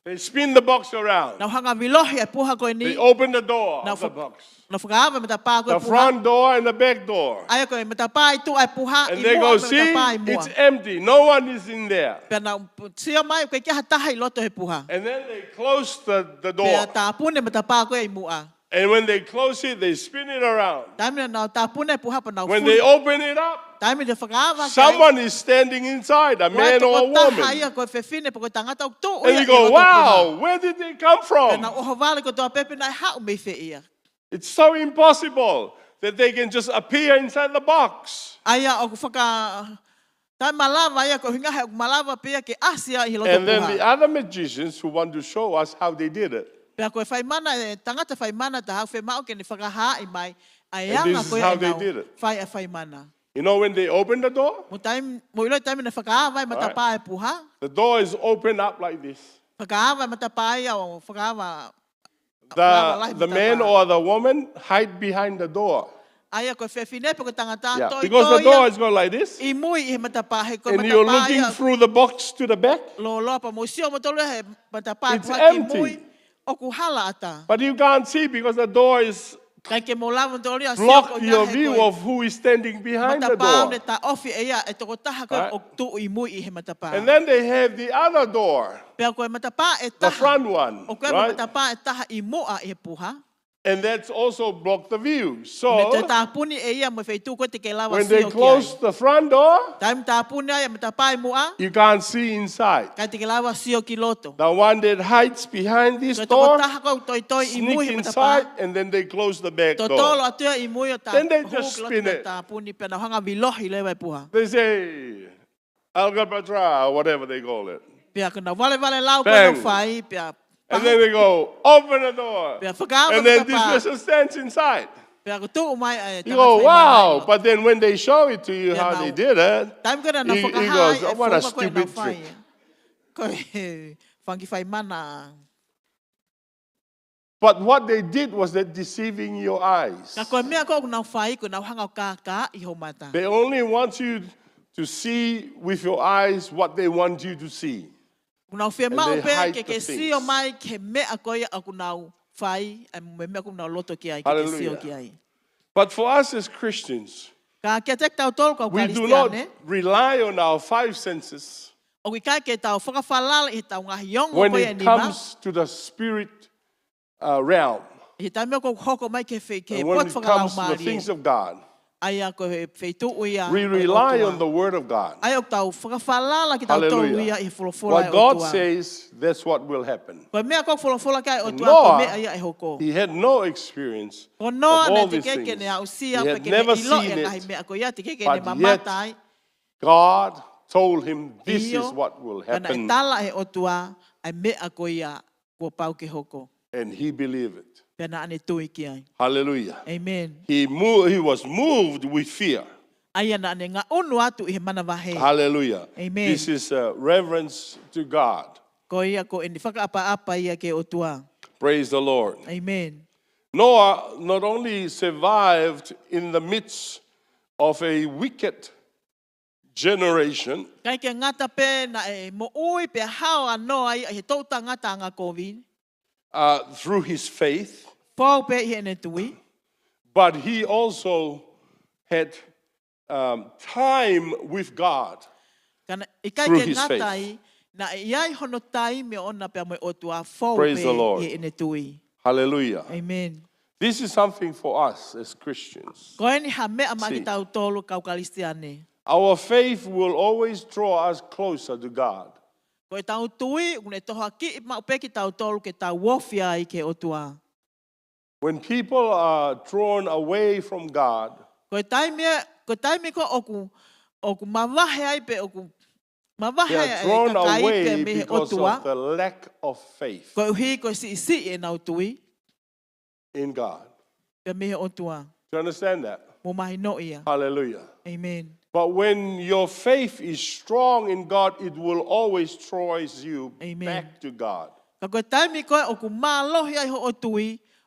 They spin the box around. Nau hanga ʻo vilohi e puha ko eni. They open the door of the box. Nau fakaava e matapā ko ē ʻo e puha. The front door and the back door. ʻA ia ko e matapā ʻi tuʻa ʻo e puha, ʻi muʻa mo e matapā ʻi muʻa. And they go, see, it's empty. No one is in there. Pea nau sio mai, ʻoku ʻikai ke ʻi ai ha taha ʻi loto he puha. And then they close the, the door. Pea tāpuni e matapā ko ē ʻi muʻa. And when they close it, they spin it around. Taimi naʻa nau tāpuni e puha pea nau fuli. When they open it up, taimi naʻe fakaava ki ai, someone is standing inside, a man or a woman. Ko e taha ia, ko e fefine pe ko e tangata ʻoku tuʻu ia ʻi loto he puha. And you go, wow, where did they come from? Pea nau ʻohovale kotoa pē pe naʻe haʻu mei fē ia. It's so impossible that they can just appear inside the box. ʻA ia ʻoku faka- taimi malava ia, ko e ʻuhinga he ʻoku malava pē ia ke ʻasi ia ʻi loto puha. And then the other magicians who want to show us how they did it. Pea ko e fai mana, e tangata fai mana ʻe taha ʻoku fiemaʻu ke ne fakahaaʻi mai ʻa e anga ko ē ʻenau fai ʻa e fai mana. And this is how they did it. You know when they open the door? Mou taimi, mou ʻilo e taimi naʻe fakaava ai e matapā ʻo e puha. Right? The door is open up like this. Fakaava e matapā ia ʻo fakaava The, the man or the woman hide behind the door. ʻA ia ko e fefine pe ko e tangata toitoi ia ʻi mui ʻi he matapā he ko e matapā ia. Yeah, because the door is going like this. And you're looking through the box to the back. Lōloa pea mou sio moutolu he matapā ʻi he puha ki mui. It's empty. ʻOku hala ʻatā. But you can't see because the door is block your view of who is standing behind the door. Kae ʻikai ke mou lava moutolu ia ʻo sio koeʻuhi he ko e matapā ʻoku ne taʻofi ʻe ia e tokotaha ko ē ʻoku tuʻu ʻi mui ʻi he matapā. Right? And then they have the other door. Pea ko e matapā ʻe taha. The front one, right? ʻOku ʻi ai mo e matapā ʻe taha ʻi muʻa ʻi he puha. And that's also block the view. So, ne toe tāpuni ʻe ia mo e feituʻu ko ē te ke lava sio ki ai. When they close the front door, taimi tāpuni ai e matapā ʻi muʻa, you can't see inside. Kae ʻikai te ke lava sio ki loto. The one that hides behind this door, ko e tokotaha ko ē ʻoku toitoi ʻi mui he matapā, sneak inside, and then they close the back door. Totolo atu ia ʻi mui ʻo tāpuni. Then they just spin it. Pea nau hanga ʻo vilohi leva e puha. They say, Alcatraz, or whatever they call it. Pea ko ʻenau valevale lau ko ē ʻenau fai, pea pau. Bang. And then they go, open the door. Pea fakaava e matapā. And then this person stands inside. Pea ko ē tuʻu mai ʻa e tangata fai mana ʻi loto. You go, wow. But then when they show it to you how they did it, he, he goes, what a stupid trick. Pea nau, taimi ko ē naʻa nau fakahaaʻi e founga ko ē ʻenau fai. Ko e fanga kiʻi fai mana. But what they did was that deceiving your eyes. Ka ko e meʻa ko ē ʻoku nau fai, ko ʻenau hanga ʻo kākaaʻi ho mata. They only want you to see with your eyes what they want you to see. ʻOku nau fiemaʻu pē ke ke sio mai ki he meʻa ko ia ʻoku nau fai, ʻa e meʻa ʻoku nau loto ki ai, ke ke sio ki ai. And they hide the things. Hallelujah. But for us as Christians, ka kiate kitautolu kau Kalisitiane, we do not rely on our five senses. ʻOku ʻikai ke tau fakafalala ʻi heʻetau ngaahi ongo ko ia ʻe nima. When it comes to the spirit, uh, realm. ʻI he taimi ʻoku hoko mai ki he fe-, ki he potu fakalaumālie. And when it comes to the things of God, ʻa ia ko e feituʻu ia ʻo e ʻOtua. We rely on the word of God. ʻA ia ʻoku tau fakafalala kitautolu ia ʻi he folofola ʻa e ʻOtua. Hallelujah. What God says, that's what will happen. Ko e meʻa ʻoku folofola ki ai e ʻOtua, ko e meʻa ia ʻe hoko. Noah, he had no experience of all these things. Ko Noa naʻe teʻeki ke ne aʻusia pe ke ne ʻilo e ngaahi meʻa ko ia, teʻeki ke ne mamata ai. He had never seen it, but yet God told him, this is what will happen. ʻIo, ka naʻe tala ʻe he ʻOtua ʻa e meʻa ko ia kuo pau ke hoko. And he believed it. Pea naʻa ne tui ki ai. Hallelujah. Amen. He mo-, he was moved with fear. ʻA ia naʻa ne ngaʻunu atu ʻi he manavahē. Hallelujah. Amen. This is a reverence to God. Ko ia ko ʻene fakaʻapaʻapa ia ki he ʻOtua. Praise the Lord. Amen. Noah not only survived in the midst of a wicked generation, ʻikai ke ngata pē naʻe moʻui pea hao ʻa Noa ia ʻi he toʻutangata angakovi, uh, through his faith, fou pē ʻi heʻene tui, but he also had, um, time with God through his faith. Ka naʻe ʻikai ke ngata ai, naʻe ʻi ai hono taimi ʻoʻona pea mo e ʻOtua fou pē ʻi heʻene tui. Praise the Lord. Hallelujah. Amen. This is something for us as Christians. Ko eni ha meʻa maʻa kitautolu kau Kalisitiane. See, our faith will always draw us closer to God. Ko ʻetau tui, ʻoku ne tohoakiʻi maʻu pē kitautolu ke tau ofi ai ki he ʻOtua. When people are drawn away from God, ko e taimi ē, ko e taimi ko ē ʻoku, ʻoku mavahe ai pe ʻoku mavahe ai e kakai pea mei he ʻOtua, they are drawn away because of the lack of faith. Koeʻuhi ko e siʻisiʻi ʻenau tui in God. Pea mei he ʻOtua. Do you understand that? Mou mahinoʻi ia. Hallelujah. Amen. But when your faith is strong in God, it will always draws you back to God. Amen. Ka ko e taimi ko ē ʻoku mālohi ai hoʻo tui,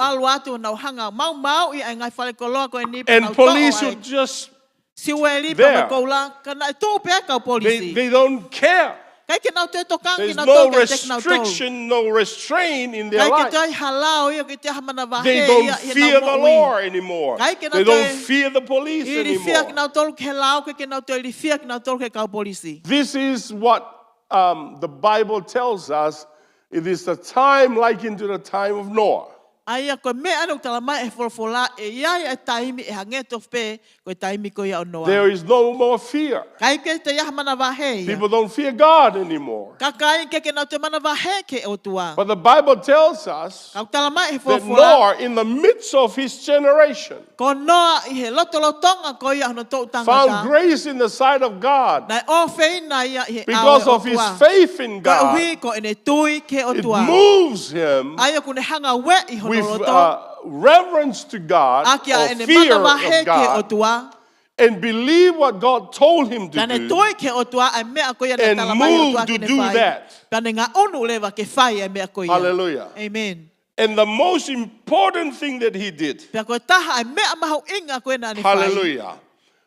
ʻalu atu, nau hanga maumauʻi ʻa e ngaahi fale koloa ko eni pea nau toʻo ʻa e siueli pea mo e koula, ka naʻe tuʻu pē kau polisi. They, they don't care. ʻIkai ke nau toe tokanga kinautolu ki he ʻikai ke nau tolu. There's no restriction, no restraint in their life. ʻIkai ke toe hala ʻo ia ke te ha manavahē ia ʻi heʻenau moʻui. They don't fear the Lord anymore. ʻIkai ke nau toe ilifia kinautolu. They don't fear the police anymore. Ki he lao, ʻikai ke nau toe ilifia kinautolu ki he kau polisi. This is what, um, the Bible tells us. It is the time likened to the time of Noah. ʻA ia ko e meʻa ʻoku tala mai ʻe he folofola, ʻe ʻi ai e taimi ʻe hangē tofu pē ko e taimi ko ia ʻo Noa. There is no more fear. ʻIkai ke toe ʻi ai ha manavahē ia. People don't fear God anymore. Kakai ʻikai ke nau toe manavahē ki he ʻOtua. But the Bible tells us that Noah, in the midst of his generation, Ka ʻoku tala mai ʻe he folofola, ko Noa ʻi he lotolotonga ko ia hono toʻu tangata, found grace in the sight of God. Naʻe ʻofeina ia ʻi he ʻao ʻo e ʻOtua. Because of his faith in God, koeʻuhi ko ʻene tui ki he ʻOtua. It moves him, ʻa ia ʻoku ne hanga ʻo ueʻi hono loto, with, uh, reverence to God, ʻaki ʻa ʻene manavahē ki he ʻOtua. Or fear of God, and believe what God told him to do, Ka ne tui ki he ʻOtua ʻa e meʻa ko ia naʻe tala mai ʻe he ʻOtua ke ne fai. And moved to do that. Ka ne ngaʻunu leva ke fai ʻa e meʻa ko ia. Hallelujah. Amen. And the most important thing that he did, Pea ko e taha ʻa e meʻa mahuʻinga ko ē naʻa ne fai. Hallelujah,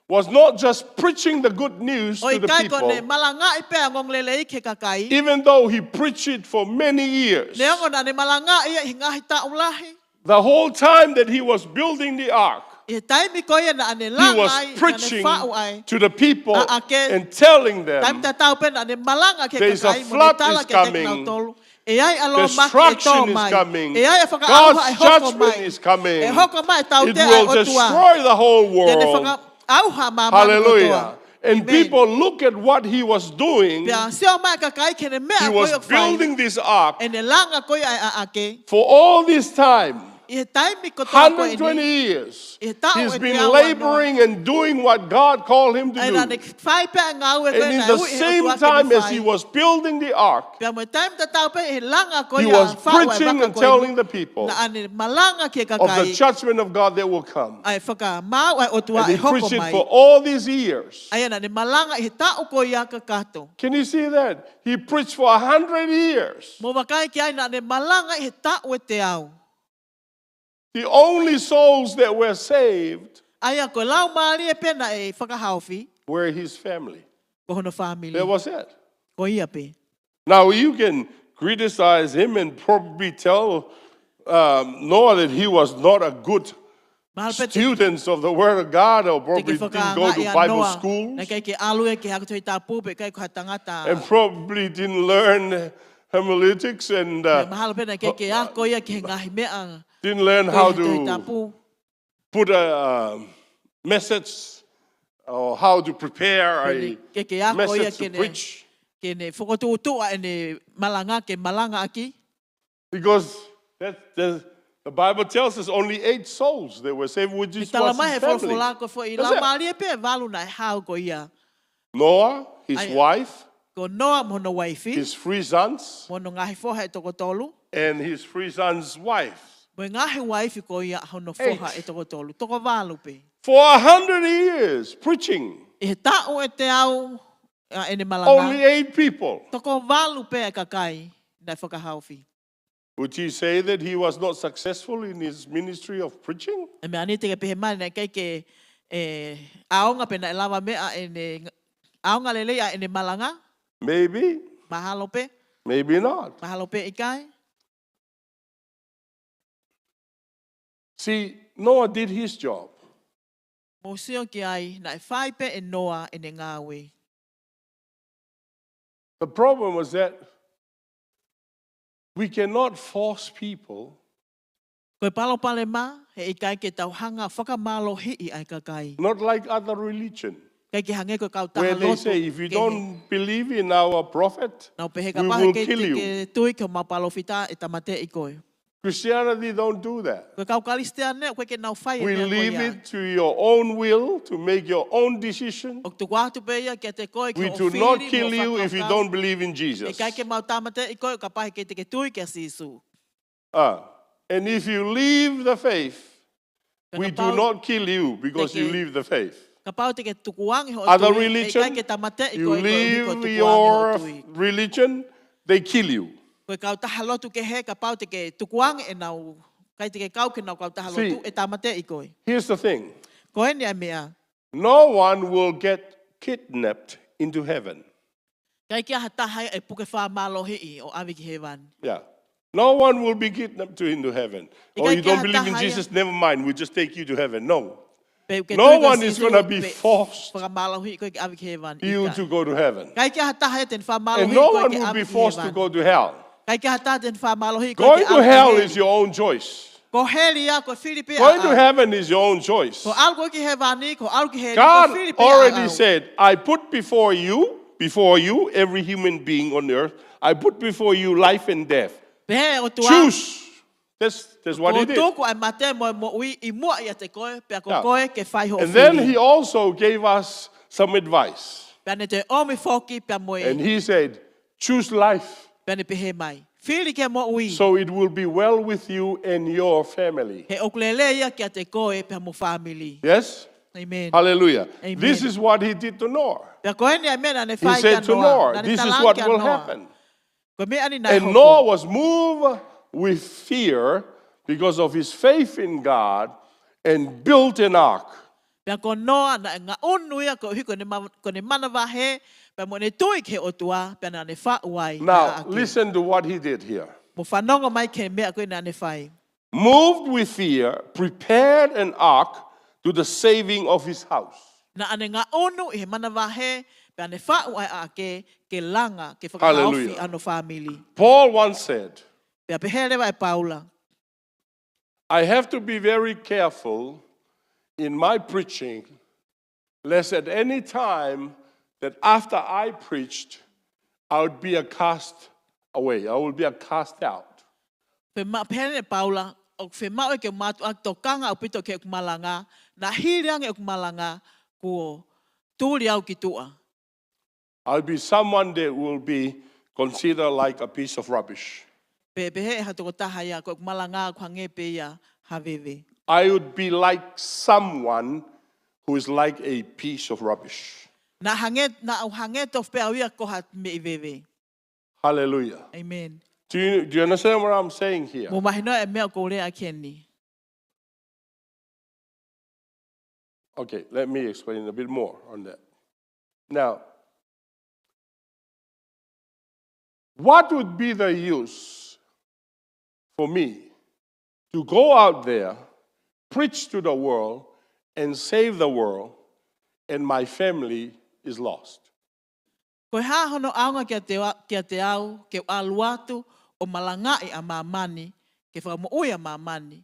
was not just preaching the good news to the people. ʻO ʻikai ko ʻene malangaʻi pē ʻa e ongoongolelei ki he kakai. Even though he preached it for many years, Neongo naʻa ne malangaʻi ia ʻi he ngaahi taʻu lahi. The whole time that he was building the ark, ʻI he taimi ko ia naʻa ne he langa was ai, naʻa ne preaching faʻu ai to the people ʻa ʻAke. And telling them, Taimi tatau pē naʻa ne malanga ki he "There's a kakai, mo ne flood tala is kiate coming. Kinautolu, ʻe ʻi ai ʻa e lōmaki ʻe tō Destruction is mai. Coming. ʻE ʻi ai ʻa e fakaʻauha God's ʻe hoko judgment mai. Is coming. ʻE hoko mai ʻa e tautea ʻa e ʻOtua. It will destroy the whole world." Pea ne fakaʻauha ʻa māmani kotoa. Hallelujah. And people look at what he was doing. Pea sio mai ʻa e kakai ki heʻene meʻa ko ia ʻoku fai. He was building this ark. ʻEne langa ko ia ʻa e ʻAke. For all this time, ʻI he taimi kotoa ko eni, hundred twenty years, ʻi he taʻu ʻe teau ʻa Noa, he's been laboring and doing what God called him to do. ʻA ia naʻa ne fai pē ʻa e ngāue ko ia naʻe ui ʻe he ʻOtua ke ne fai. And in the same time as he was building the ark, Pea mo e taimi tatau pē ʻi he langa ko ia faʻu ʻa e vaka ko eni, he was preaching and telling the people naʻa ne malanga ki he kakai of the judgment of God that will come. ʻA e fakamaau ʻa e ʻOtua ʻe hoko mai. And he preached it for all these years. ʻA ia naʻa ne malanga ʻi he taʻu ko ia kakato. Can you see that? He preached for a hundred years. Mou vakai ki ai, naʻa ne malanga ʻi he taʻu ʻe teau. The only souls that were saved ʻA ia ko e laumālie pē naʻe fakahaofi were his family. Ko hono fāmili. That was it. Ko ia pē. Now you can criticize him and probably tell, um, Noah that he was not a good Mahalo pē te students of the Word of God, or te ke probably didn't go to fakaangaʻi ʻa Bible Noa, schools, naʻe ʻikai ke ʻalu ia ki he ako Tohi Tapu, pe ʻikai ko ha tangata. And probably didn't learn hermeneutics and, uh, Mahalo pē naʻe ʻikai ke ako ia ki he ngaahi meʻa didn't learn how to Tohi Tapu. Put a, um, message or how to prepare a message to preach. Pea naʻe ʻikai ke ako ia ke ne, ke ne fokotuʻutuʻu ʻa ʻene malanga ke malangaʻaki. Because that, that, the Bible tells us only eight souls that were saved, which is his family. He tala mai he folofola ko e foʻi laumālie pē ʻe valu naʻe hao ko ia. That's it. Noah, his wife, ʻA ia, ko Noa mo hono uaifi, his three sons, mo hono ngaahi foha ʻe toko tolu, and his three sons' wives. Mo e ngaahi uaifi ko ia hono foha ʻe toko tolu. Eight. Toko valu pē. For a hundred years preaching. ʻI he taʻu ʻe teau ʻa ʻene malanga. Only eight people. Toko valu pē ʻa e kakai naʻe fakahaofi. Would you say that he was not successful in his ministry of preaching? ʻE meʻa ni te ke pehē mai naʻe ʻikai ke, ʻe, ʻaonga pe naʻe lava meʻa ʻene, ʻaonga lelei ʻa ʻene malanga? Maybe. Mahalo pē. Maybe not. Mahalo pē ʻikai. See, Noah did his job. Mou sio ki ai, naʻe fai pē ʻe Noa ʻene ngāue. The problem was that we cannot force people. Ko e palopalema, heʻikai ke tau hanga fakamālohiʻi ʻa e kakai. Not like other religion. ʻIkai ke hangē ko e kau taha lotu kehe. Where they say, "If you don't believe in our prophet, we will kill you." Nau pehē kapau heʻikai te ke tui ki homau palōfita, ʻe tāmateʻi koe. Christianity don't do that. Ko e kau Kalisitiane, ʻoku ʻikai ke nau fai e meʻa ko ia. We leave it to your own will to make your own decision. ʻOku tuku atu pē ia kiate koe ki hoʻo fili mo hoʻo fakakaukau. We do not kill you if you don't believe in Jesus. ʻIkai ke mau tāmateʻi koe, kapau heʻikai te ke tui kia Sīsū. Ah, and if you leave the faith, we do not kill you because you leave the faith. Kapau te ke tukuange hoʻo tui, ʻe ʻikai ke tāmateʻi koe koeʻuhi ko e tukuange hoʻo tui. Other religion, you leave your religion, they kill you. Ko e kau taha lotu kehe, kapau te ke tukuange ʻenau, ʻikai te ke kau ki heʻenau kau taha lotu, ʻe tāmateʻi koe. See, here's the thing. Ko eni ʻa e meʻa. No one will get kidnapped into heaven. ʻIkai ke ʻi ai ha taha ia ʻe puke fakamālohiʻi ʻo ʻave ki hēvani. Yeah. No one will be kidnapped to, into heaven. Oh, you don't believe in Jesus? ʻIkai ke ʻi ai ha taha ia. Never mind, we'll just take you to heaven. No. Pe ʻoku ke tui kia Sīsū, pe fakahaofi koe. No one is gonna be forced ke ʻave ki hēvani. ʻIkai. You to go to heaven. ʻIkai ke ʻi ai ha taha ia te ne fakamālohiʻi koe ke ʻave ki hēvani. And no one will be forced to go to hell. ʻIkai ke ʻi ai ha taha te ne fakamālohiʻi koe ke ʻave ki heli. Going to hell is your own choice. Ko heli ia, ko e fili pē ʻaʻau. Going to heaven is your own choice. Ko e ʻalu koe ki hēvani, ko e ʻalu ki heli, ko e fili pē ʻaʻau. God already said, "I put before you, before you, every human being on earth, I put before you life and death. Pehē ʻe he ʻOtua. Choose." That's, that's what he did. Kuo u tuku ʻa e mate mo e moʻui ʻi muʻa ʻiate koe, pea ko koe ke fai hoʻo fili. Yeah. And then he also gave us some advice. Pea ne toe ʻomi foki pea mo e. And he said, "Choose life." Pea ne pehē mai, "Fili ki he moʻui. So it will be well with you and your family." He ʻoku lelei ia kiate koe pea mo e fāmili. Yes? Amen. Hallelujah. Amen. This is what he did to Noah. Pea ko eni ʻa e meʻa naʻa ne fai kia Noa. He said to Noah, "This is what will happen." Naʻa ne tala kia Noa, ko e meʻa ni naʻe hoko. And Noah was moved with fear because of his faith in God and built an ark. Pea ko Noa naʻe ngaʻunu ia koeʻuhi ko ʻene ma-, ko ʻene manavahē, pea mo ʻene tui ki he ʻOtua, pea naʻa ne faʻu ai ʻa e ʻAke. Now, listen to what he did here. Mou fanongo mai ki he meʻa ko ē naʻa ne fai. moved with fear, prepared an ark to the saving of his house. Naʻa ne ngaʻunu ʻi he manavahē, pea ne faʻu ʻa e ʻaʻake, ke langa, ke fakahaofi Hallelujah. Hono fāmili. Paul once said, Pea pehē leva ʻe Paula, I have to be very careful in my preaching, lest at any time that after I preached, I would be a cast away, I will be a cast out. Fiemaʻu pehē ʻe Paula, ʻoku fiemaʻu ke u mātuʻaki tokanga ʻaupito ki heʻeku malanga, naʻa hili ange ʻeku malanga, kuo tuli au ki tuʻa. I'll be someone that will be considered like a piece of rubbish. Pe pehē ʻe ha tokotaha ia ko ʻeku malanga ʻoku hangē pē ia ha veve. I would be like someone who is like a piece of rubbish. Naʻa hangē, naʻa ku hangē tofu pē au ia ko ha meʻi veve. Hallelujah. Amen. Do you, do you understand what I'm saying here? Mou mahinoʻi e meʻa ʻoku ou lea ʻaki heni. Okay, let me explain a bit more on that. Now, what would be the use for me to go out there, preach to the world, and save the world, and my family is lost? Ko e hā hono ʻaonga kiate, kiate au, ke u ʻalu atu ʻo malangaʻi ʻa māmani, ke fakamoʻui ʻa māmani,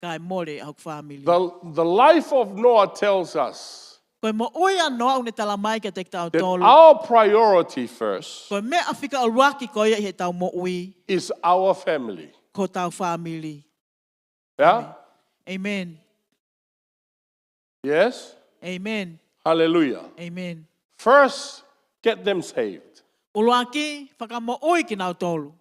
kae mole ʻa hoku fāmili? The, the life of Noah tells us Ko e moʻui ʻa Noa ʻoku ne tala mai kiate that kitautolu, our priority first ko e meʻa fika ʻuluaki ko ia ʻi heʻetau moʻui, is our family. Ko hotau fāmili. Yeah? Amen. Yes? Amen. Hallelujah. Amen. First, get them saved. ʻUluaki, fakamoʻui kinautolu.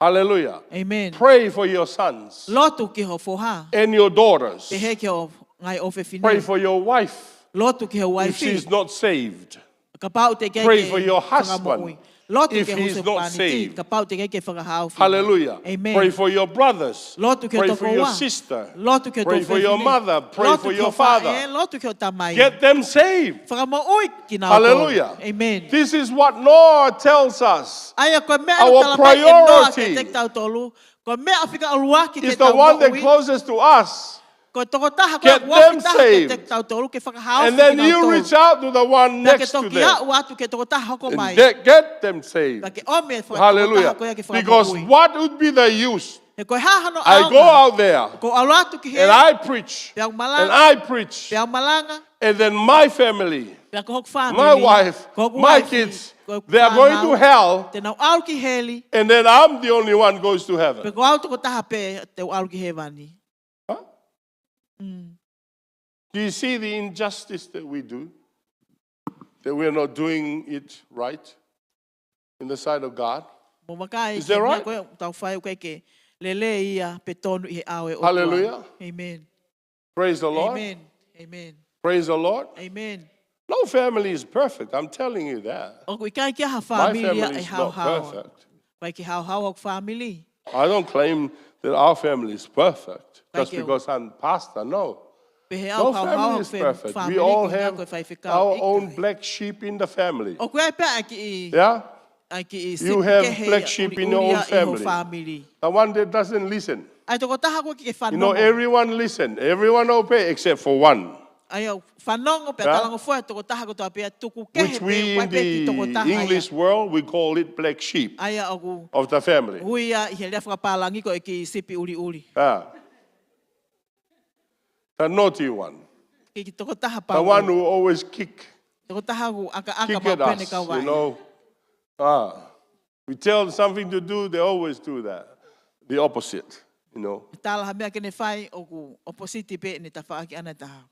Hallelujah. Amen. Pray for your sons Lotu ki ho foha. And your daughters. Pehē ki ho ngaahi ʻofefine. Pray for your wife Lotu ki ho uaifi. If she's not saved. Kapau te ke Pray for your husband Lotu ki if he's not saved. Kapau te ke fakahaofi. Hallelujah. Amen. Pray for your brothers. Lotu ki ho tokoua. Pray for your sister. Lotu ki ho tokoua. Pray for your mother. Pray for your father. Lotu ki ho tamai. Get them saved. Fakamoʻui kinautolu. Hallelujah. Amen. This is what Noah tells us. ʻA ia ko e meʻa ʻoku tala mai ʻe Noa kiate kitautolu. Ko e meʻa fika ʻuluaki ke tau moʻui. Our priority is the one that closest to us. Ko e tokotaha ko ē ʻoku ofi taha kiate kitautolu ke fakahaofi kinautolu. Get them saved. And then you reach out to the one next to them. Pea ke toki aʻu atu ki he tokotaha hoko mai. And they get them saved. Pea ke ʻomi e faka-, tokotaha ko ia ke fakamoʻui. Hallelujah. Because what would be the use? He ko e hā hono ʻaonga? I go out there. Ko e ʻalu atu ki hē. And I preach. Pea u malanga. And I preach. Pea u malanga. And then my family, Pea ko hoku fāmili, my wife, ko hoku uaifi, my kids, ko hoku fānau, they are going to hell. Te nau ʻalu ki heli. And then I'm the only one goes to heaven. Pea ko au tokotaha pē te u ʻalu ki hēvani. Huh? Mm. Do you see the injustice that we do? That we are not doing it right in the sight of God? Mou vakai, Is that right? Ko e meʻa ʻoku tau fai ʻoku ʻikai ke lelei ia pe tonu ʻi he ʻao ʻo e ʻOtua. Hallelujah. Amen. Praise the Lord. Amen. Amen. Praise the Lord. Amen. No family is perfect. I'm telling you that. ʻOku ʻikai ke ʻi ai ha fāmili ia ʻe haohaoa. My family is not perfect. ʻOku ʻikai ke haohaoa hoku fāmili. I don't claim that our family is perfect just because I'm pastor. No. ʻIkai ke u pehē au ʻoku haohaoa hoku fāmili, ko e faifekau. No family is perfect. We all have our own black sheep in the family. ʻIkai. ʻOku ʻi ai pē ʻa e kiʻi, Yeah? ʻa e kiʻi sipi kehe ia ʻuliʻuli ia ʻi ho fāmili. You have black sheep in your own family. The one that doesn't listen. ʻA e tokotaha ʻoku ʻikai ke fanongo. You know, everyone listen, everyone obey except for one. ʻA ia ʻoku fanongo pea talangofua e tokotaha kotoa pē ia, tuku kehe pē, ʻoku ʻi ai pē e kiʻi tokotaha ia. Yeah? Which we in the English world, we call it black sheep of the family. ʻA ia ʻoku ui ia ʻi he lea fakapālangi ko e kiʻi sipi ʻuliʻuli. Yeah. The naughty one. Kiʻi tokotaha pauʻu. The one who always kick, Tokotaha ʻoku ʻakaʻaka maʻu pē ʻene kauvai. Kick at us, you know. Ah. We tell them something to do, they always do that. The opposite, you know. Tala ha meʻa ke ne fai ʻoku opposite pē ʻene tafaʻaki ʻaʻana ʻe taha.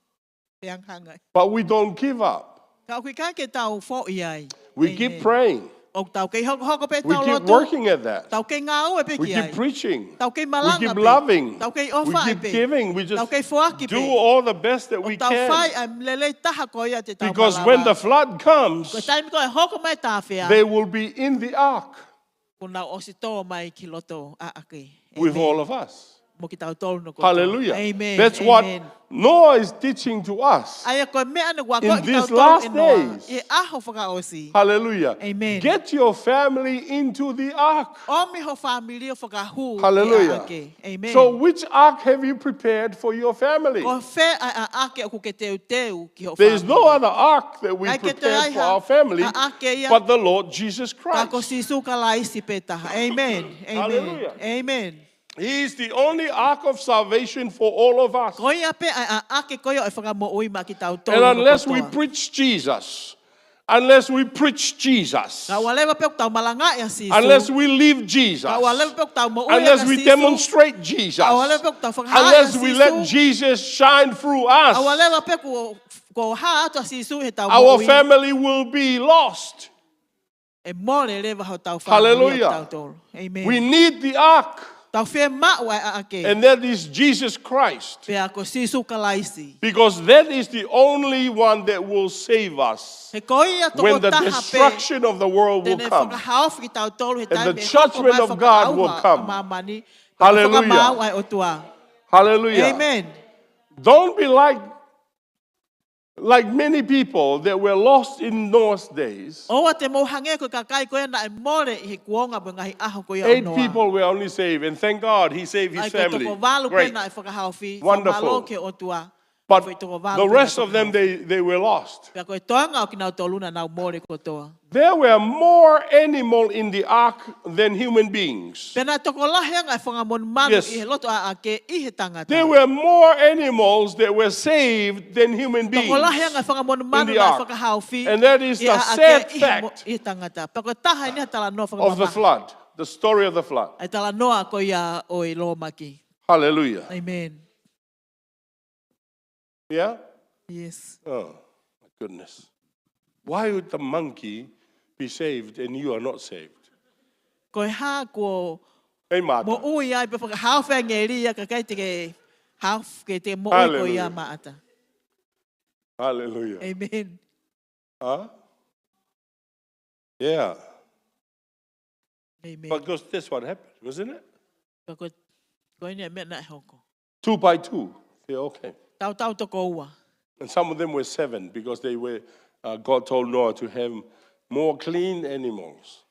Pe ʻoku hangē. But we don't give up. Ka ʻoku ʻikai ke tau foʻi ai. Amen. We keep praying. ʻOku tau kei hokohoko pē ʻetau lotu. We keep working at that. Tau kei ngāue pē ki ai. We keep preaching. Tau kei malanga pē. We keep loving. Tau kei ʻofa pē. We keep giving. We just do all the best that we can. ʻOku tau fai ʻa e lelei taha ko ia te tau malava. Because when the flood comes, Ko e taimi ko ē ʻe hoko mai e tāfea, they will be in the ark. Kuo nau ʻosi tō mai ki loto ʻaʻake. Amen. With all of us. mo kitautolu no kotoa. Hallelujah. Amen. That's what Noah is teaching to us. ʻA ia ko e meʻa naʻe ʻoatu kiate kitautolu ʻe Noa ʻi he ʻaho fakaʻosi. Hallelujah. Amen. Get your family into the ark. ʻOmi ho fāmili ʻo fakahū ki he ʻaʻake. Hallelujah. Amen. So which ark have you prepared for your family? Ko fē ʻa e ʻaʻake ʻoku ke teuteu ki hoʻo fāmili? There is no other ark that we prepare for our family but the Lord Jesus Christ. ʻIkai ke toe ai ha ʻaʻake ia ka ko Sīsū Kalaisi pē taha. Amen. Amen. Hallelujah. Amen. He is the only ark of salvation for all of us. Ko ia pē ʻa e ʻaʻake ko ia ʻo e fakamoʻui maʻa kitautolu kotoa. And unless we preach Jesus, unless we preach Jesus, Ka ʻoua leva pē ʻoku tau malangaʻi ʻa Sīsū. Unless we live Jesus, Ka ʻoua leva pē ʻoku tau moʻui ʻaki ʻa Sīsū. Unless we demonstrate Jesus, Ka ʻoua leva pē ʻoku tau fakahā ʻaki ʻa Sīsū. Unless we let Jesus shine through us, Ka ʻoua leva pē kuo, kuo hā atu ʻa Sīsū ʻi heʻetau moʻui, our family will be lost. ʻE mole leva hotau fāmili ʻo tautolu. Hallelujah. Amen. We need the ark. Tau fiemaʻu ʻa e ʻaʻake. And that is Jesus Christ. Pea ko Sīsū Kalaisi. Because that is the only one that will save us He ko ia tokotaha pē when the destruction of the world will come. Te ne fakahaofi kitautolu he taimi ʻe hoko mai e fakaʻauha ʻa māmani. And the judgment of God will come. Hallelujah. Pea ko e fakamaau ʻa e ʻOtua. Hallelujah. Amen. Don't be like Like many people that were lost in Noah's days, ʻOua te mou hangē ko e kakai ko ia naʻe mole ʻi he kuonga mo e ngaahi ʻaho ko ia ʻo Noa. Eight people were only saved, and thank God he saved his family. ʻA ia ko e toko valu pē naʻe fakahaofi. Great. Wonderful. Fakamālō ki he ʻOtua. But the rest of them, they, they were lost. Pea ko e toenga ʻo kinautolu naʻa nau mole kotoa. There were more animal in the ark than human beings. Pea naʻe tokolahi ange ʻa e fanga monumanu ʻi he loto ʻaʻake ʻi he tangata. Yes. There were more animals that were saved than human beings in the ark. Tokolahi ange ʻa e fanga monumanu naʻe fakahaofi ʻi he ʻaʻake ʻi he tangata. And that is the sad fact of the flood, the story of the flood. Pea ko e taha eni ha talanoa fakamamahi ʻa e talanoa ko ia ʻo e lōmaki. Hallelujah. Amen. Yeah? Yes. Oh, my goodness. Why would the monkey be saved and you are not saved? Ko e hā kuo moʻui ai pea fakahaofi ʻe he ʻāngelo ia kae ʻikai te ke haofi, ke te moʻui koe ia maʻata? Hallelujah. Hallelujah. Amen. Huh? Yeah. Amen. Because that's what happened, wasn't it? Ka ko, ko eni e meʻa naʻe hoko. Two by two. Yeah, okay. Tautau toko ua. And some of them were seven because they were, uh, God told Noah to have more clean animals.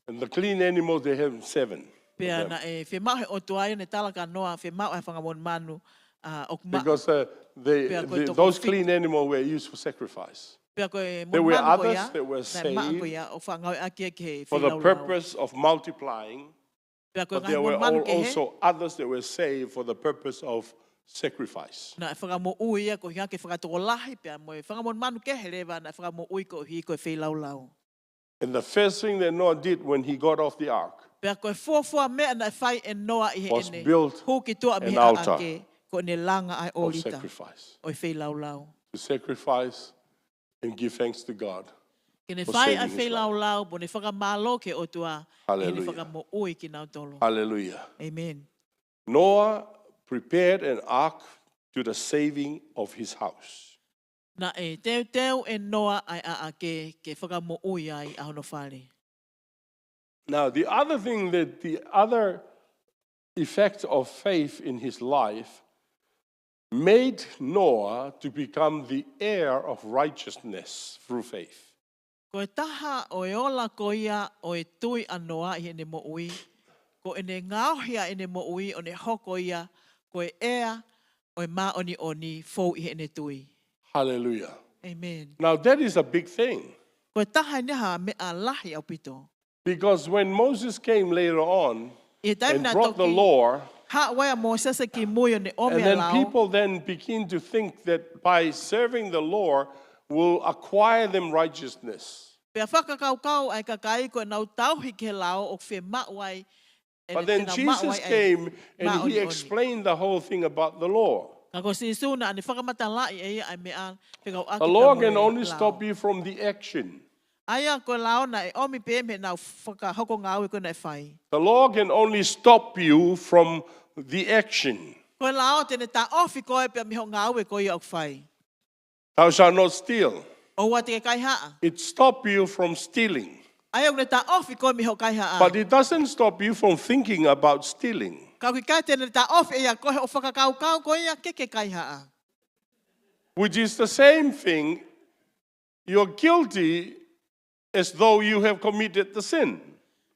And the clean animals, they have seven of them. Pea naʻe fiemaʻu he ʻOtua ia, naʻe tala kia Noa, fiemaʻu ʻa e fanga monumanu, uh, ʻoku maʻu. Because, uh, they, those clean animals were used for sacrifice. Pea ko e fanga monumanu ko ia naʻe maʻu ko ia ʻo fakangāueʻaki ia ki he feilaulau. There were others that were saved for the purpose of multiplying. Pea ko e ngaahi monumanu kehe. But there were al-, also others that were saved for the purpose of sacrifice. Naʻe fakamoʻui ia koeʻuhi ke fakatokolahi, pea mo e fanga monumanu kehe leva naʻe fakamoʻui koeʻuhi ko e feilaulau. And the first thing that Noah did when he got off the ark was build an altar of sacrifice. Pea ko e fuofua meʻa naʻe fai ʻe Noa ʻi heʻene hū ki tuʻa mei he ʻaʻake, ko ʻene langa ʻa e ʻōlita ʻo e feilaulau. To sacrifice and give thanks to God for saving his life. Ke ne fai ʻa e feilaulau, mo ne fakamālō ki he ʻOtua, ʻi heʻene fakamoʻui kinautolu. Hallelujah. Hallelujah. Amen. Noah prepared an ark to the saving of his house. Naʻe teuteu ʻe Noa ʻa e ʻaʻake ke fakamoʻui ai ʻa hono fale. Now, the other thing that, the other effect of faith in his life made Noah to become the heir of righteousness through faith. Ko e taha ʻo e ola ko ia ʻo e tui ʻa Noa ʻi heʻene moʻui, ko ʻene ngaohi ʻa ʻene moʻui ʻo ne hoko ia ko e ʻea ʻo e māʻoniʻoni fou ʻi heʻene tui. Hallelujah. Amen. Now, that is a big thing. Ko e taha eni ha meʻa lahi ʻaupito. Because when Moses came later on and brought the law, ʻI he taimi naʻe toki haʻu ai ʻa Mōsese ki mui ʻo ne ʻomi ʻa e lao. And then people then begin to think that by serving the law will acquire them righteousness. Pea fakakaukau ʻa e kakai ko ʻenau tauhi ki he lao ʻoku fiemaʻu ai ʻenau maʻu ai ʻa e māʻoniʻoni. But then Jesus came and he explained the whole thing about the law. Ka ko Sīsū naʻa ne fakamatalaʻi ʻe ia ʻa e meʻa fekauʻaki pea mo e lao. The law can only stop you from the action. ʻA ia ko e lao naʻe ʻomi pē mei heʻenau fakahoko ngāue ko ē naʻe fai. The law can only stop you from the action. Ko e lao te ne taʻofi koe pē mei hoʻo ngāue ko ia ʻoku fai. Thou shalt not steal. ʻOua te ke kaihaʻa. It stop you from stealing. ʻA ia ʻoku ne taʻofi koe mei hoʻo kaihaʻa. But it doesn't stop you from thinking about stealing. Ka ʻoku ʻikai te ne taʻofi ʻe ia koe hoʻo fakakaukau ko ia ke ke kaihaʻa. Which is the same thing. You're guilty as though you have committed the sin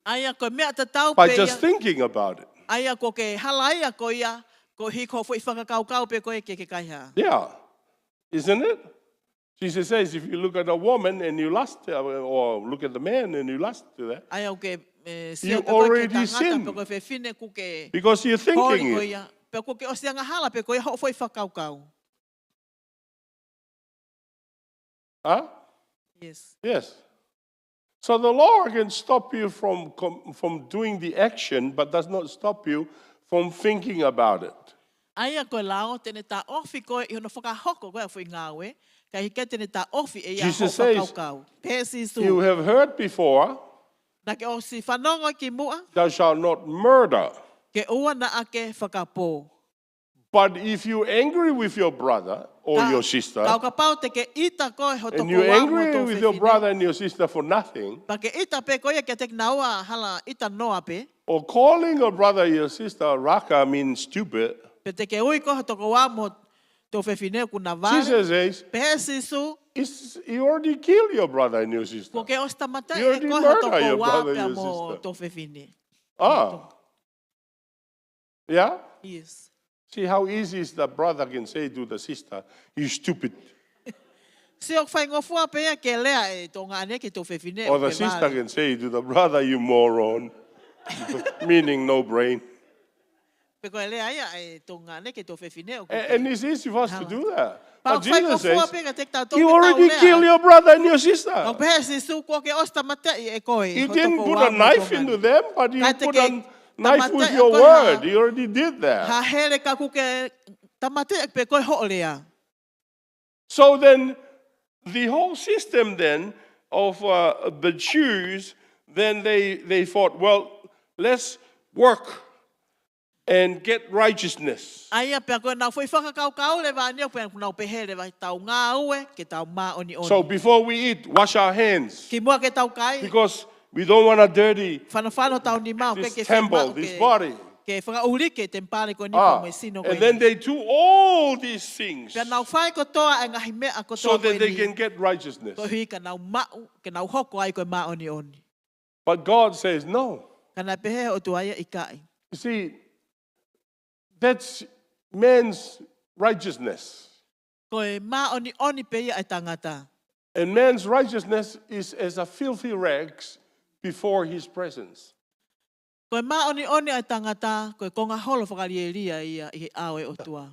ʻA ia ko e meʻa tatau by pē just ia. Thinking about it. ʻA ia ko ke halaia ko ia, ko e hiko foʻi fakakaukau pē ko ia ke ke kaihaʻa. Yeah. Isn't it? Jesus says, if you look at a woman and you lust, uh, or look at the man and you lust to that, ʻA ia ʻoku ke, eh, You sio pē ko e already tangata sinned. Pē ko e fefine kuo ke because you're holi thinking ko it. Ia. Pea kuo ke ʻosi angahala pē ko ia hoʻo foʻi fakakaukau. Huh? Yes. Yes. So the law can stop you from, com- from doing the action, but does not stop you from thinking about it. ʻA ia ko e lao te ne taʻofi koe ʻi hono fakahoko ko ia foʻi ngāue, ka ʻoku ʻikai te ne taʻofi ʻe ia Jesus hoʻo says, fakakaukau. Pehē ʻe Sīsū. You have heard before, Naʻa ke ʻosi fanongo ki muʻa, thou shalt not murder. Ke ʻoua naʻa ke fakapō. But if you angry with your brother or Ka- your sister, Ka ʻo kapau te ke ʻita koe ho and you're tokoua mo angry ho with your tofefine, brother and your sister for nothing, pea ke ʻita pē ko ia kiate kinaua hala ʻita noa pē, or calling a brother or your sister a raca means stupid, pea te ke ui koe ho tokoua mo ho tofefine ʻoku na vale. Jesus says, Pehē ʻe Sīsū, it's, you already killed your brother and your sister. Kuo ke ʻosi tāmateʻi You already ʻe koe ho murder your tokoua brother, pea your mo ho sister. Tofefine. Ah. Yeah? Yes. See how easy is the brother can say to the sister, you stupid. Sio ʻoku faingofua pē ia ke lea ʻe tuongaʻane ki he tofefine Or ʻoku the ke sister vale. Can say to the brother, you moron. Meaning no brain. Pe ko e lea ia ʻe tuongaʻane ki he tofefine ʻoku And, ke and it's easy for us to do that. Pau But Jesus faingofua says, pē kiate kitautolu you ke tau already lea. Killed your brother and your Ka sister. Pehē ʻe Sīsū kuo ke ʻosi tāmateʻi ʻe koe. He Ho didn't tokoua put a mo knife tuongaʻane. Into them, but he Ka te put ke a knife with tāmateʻi your ʻe koe ha- word. He already did that. Ha hele ka kuo ke tāmateʻi pē koe hoʻo lea. So then, the whole system then of uh, the Jews, then they, they thought, well, let's work and get righteousness. ʻA ia pea ko ʻenau foʻi fakakaukau leva ʻeni ʻoku pehē ʻoku nau pehē leva tau ngāue ke tau māʻoniʻoni. So before we eat, wash our hands. Kimuʻa ke tau kai. Because we don't want to dirty Fanofano tau nima ʻoku this ke temple, femaʻu this ke, body. Ke fakaʻuliʻi e temipale ko eni Ah, pea mo e sino ko and then eni. They do all these things Pea nau fai kotoa e ngaahi meʻa kotoa So ko that they eni. Can get righteousness. Koeʻuhi ka nau maʻu, ke nau hoko ai ko e māʻoniʻoni. But God says no. Ka naʻe pehē ʻe he ʻOtua ia ʻikai. You see, that's man's righteousness. Ko e māʻoniʻoni pē ia ʻa e tangata. And man's righteousness is as a filthy rags before his presence. Ko e māʻoniʻoni ʻa e tangata, ko e konga holo fakalielia ia ʻi he ʻao ʻo e ʻOtua.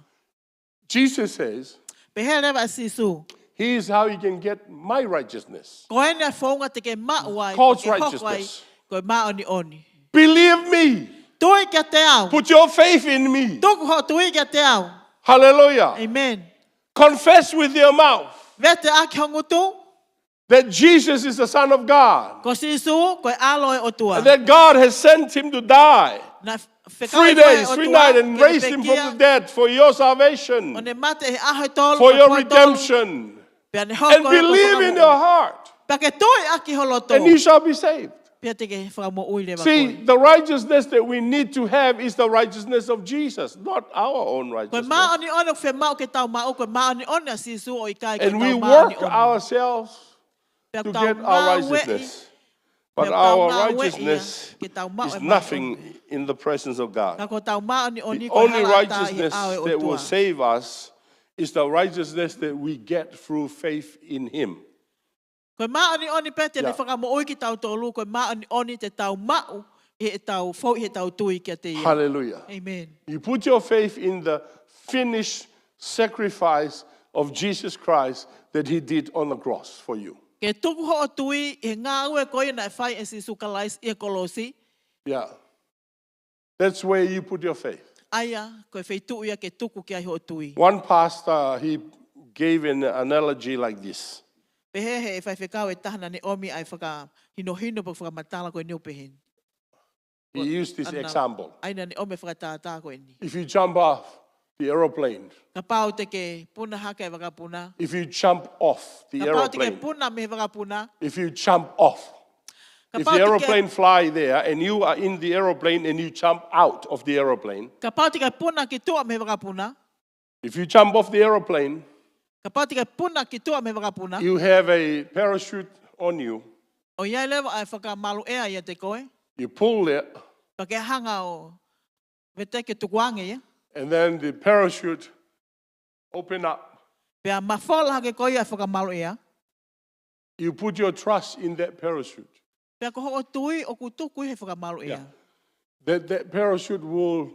Jesus says, Pehē leva ʻe Sīsū. Here's how you can get my righteousness. Ko eni e founga te ke maʻu ai, God's ke hoko ai, righteousness. Ko e māʻoniʻoni. Believe me. Tui kiate au. Put your faith in me. Tuku hoʻo tui kiate au. Hallelujah. Amen. Confess with your mouth Vete ʻaki ho ngutu. That Jesus is the Son of God. Ko Sīsū, ko e ʻAlo ʻo e ʻOtua. And that God has sent him to die. Na fekau Three e ʻOtua days, three nights, and raised him from the dead for your salvation, ʻo ne mate he ʻaho e tolu, for ko e your pō e tolu. Redemption. Pea ne hoko And e believe in fakamoʻui. Your heart, Pea ke tui ʻaki ho loto. And you shall be saved. Pea te ke fakamoʻui leva koe. See, the righteousness that we need to have is the righteousness of Jesus, not our own Ko e righteousness. Māʻoniʻoni ʻoku fiemaʻu ke tau maʻu, ko e māʻoniʻoni ʻa Sīsū ʻo ʻikai ko e tau māʻoniʻoni. And we work ourselves Pea to tau get our ngāueʻi, righteousness. pea But tau our ngāueʻi ia, righteousness ke tau maʻu is e nothing māʻoniʻoni. In the presence of God. Ka ko e tau māʻoniʻoni The ko e only hala ʻatā ʻi he righteousness ʻao ʻo e that will ʻOtua. Save us is the righteousness that we get through faith in Him. Ko e māʻoniʻoni pē te ne Yeah. fakamoʻui kitautolu, ko e māʻoniʻoni te tau maʻu ʻi heʻetau fou, ʻi heʻetau tui kiate ia. Hallelujah. Amen. You put your faith in the finished sacrifice of Jesus Christ that He did on the cross for you. Ke tuku hoʻo tui ʻi he ngāue ko ia naʻe fai ʻe Sīsū Kalaisi ʻi he kolosi. Yeah. That's where you put your faith. ʻA ia, ko e feituʻu ia ke tuku ki ai hoʻo tui. One pastor, he gave an analogy like this. Pehē ʻe he faifekau ʻe taha naʻa ne ʻomi ʻa e fakahinohino pe fakamatala ko eni ʻo pehē ni. He used this example. ʻA ia naʻa ne ʻomi e fakatātā ko eni. If you jump off the aeroplane, Kapau te ke puna hake e vakapuna. If you jump off the aeroplane, Kapau te ke puna mei he vakapuna. If you jump off, If the aeroplane fly there and you are in the aeroplane and you jump out of the aeroplane, kapau te ke puna ki tuʻa mei he vakapuna, if you jump off the aeroplane, kapau te ke puna ki tuʻa mei he vakapuna, you have a parachute on you. ʻOku ʻi ai leva ʻa e fakamaluʻea ʻiate koe. You pull it, pea ke hanga ʻo veteki ke tukuange ia. And then the parachute open up. Pea mafola hake ko ia e fakamaluʻea. You put your trust in that parachute. Pea ko hoʻo tui ʻoku tuku ʻi he fakamaluʻea. Yeah. That, that parachute will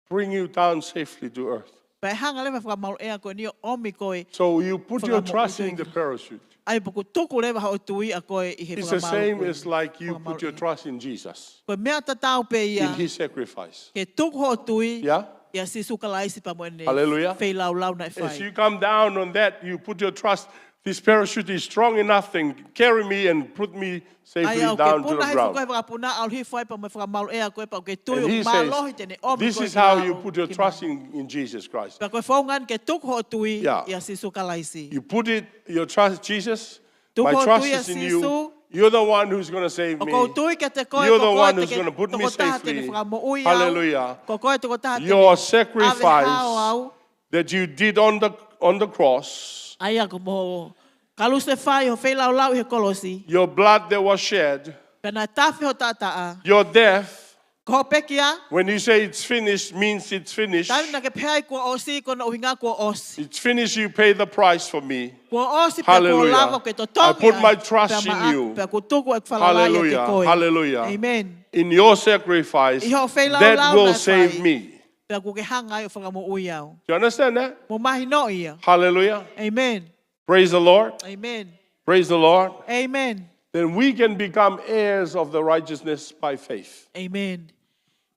bring you down safely to earth. Pea ʻe hanga leva e fakamaluʻea ko eni ʻo ʻomi koe. So you put your trust in the parachute. ʻA ia pea ʻoku tuku leva hoʻo tui ʻa koe ʻi he fakamaluʻea. It's the same as like you put your trust in Jesus, ko e meʻa tatau pē ia, in his sacrifice. Ke tuku hoʻo tui, yeah, ʻia Sīsū Kalaisi pea mo ʻene, hallelujah, feilaulau naʻe fai. As you come down on that, you put your trust. This parachute is strong enough, then carry me and put me safely down to the ground. ʻA ia ʻoku ke puna ai e fuʻu ko e vakapuna, ʻalu hifo ai pea mo e fakamaluʻea ko ē pea ʻoku ke tui ʻoku mālohi te ne ʻomi koe ki lalo. And he says, this is how you put your trust in, in Jesus Christ. Pea ko e founga eni ke tuku hoʻo tui, yeah, ʻia Sīsū Kalaisi. You put it, your trust, Jesus, my trust is in you. Tuku hoʻo tui ʻia Sīsū. You're the one who's gonna save me. ʻOku ou tui kiate koe, ko koe te ke tokotaha te ne fakamoʻui au. You're the one who's gonna put me safely. Hallelujah. Ko koe tokotaha te ne ʻave hao au. Your sacrifice that you did on the, on the cross. ʻA ia ko hoʻo kalusefai, hoʻo feilaulau ʻi he kolosi. Your blood that was shed. Pea naʻe tafe ho taʻataʻa. Your death. Ko hoʻo pekia. When you say it's finished, means it's finished. Taimi naʻa ke pehē ai kuo ʻosi, ko hono ʻuhinga kuo ʻosi. It's finished, you pay the price for me. Kuo ʻosi pea kuo lava, hallelujah, ke totongi ai. I put my trust in you. Pea maʻa, pea ʻoku tuku ʻeku falala ʻiate koe. Hallelujah, hallelujah. Amen. In your sacrifice, ʻi hoʻo feilaulau naʻe fai, that will save me. Pea ʻoku ke hanga ai ʻo fakamoʻui au. Do you understand that? Mou mahinoʻi ia? Hallelujah. Amen. Praise the Lord. Amen. Praise the Lord. Amen. Then we can become heirs of the righteousness by faith. Amen.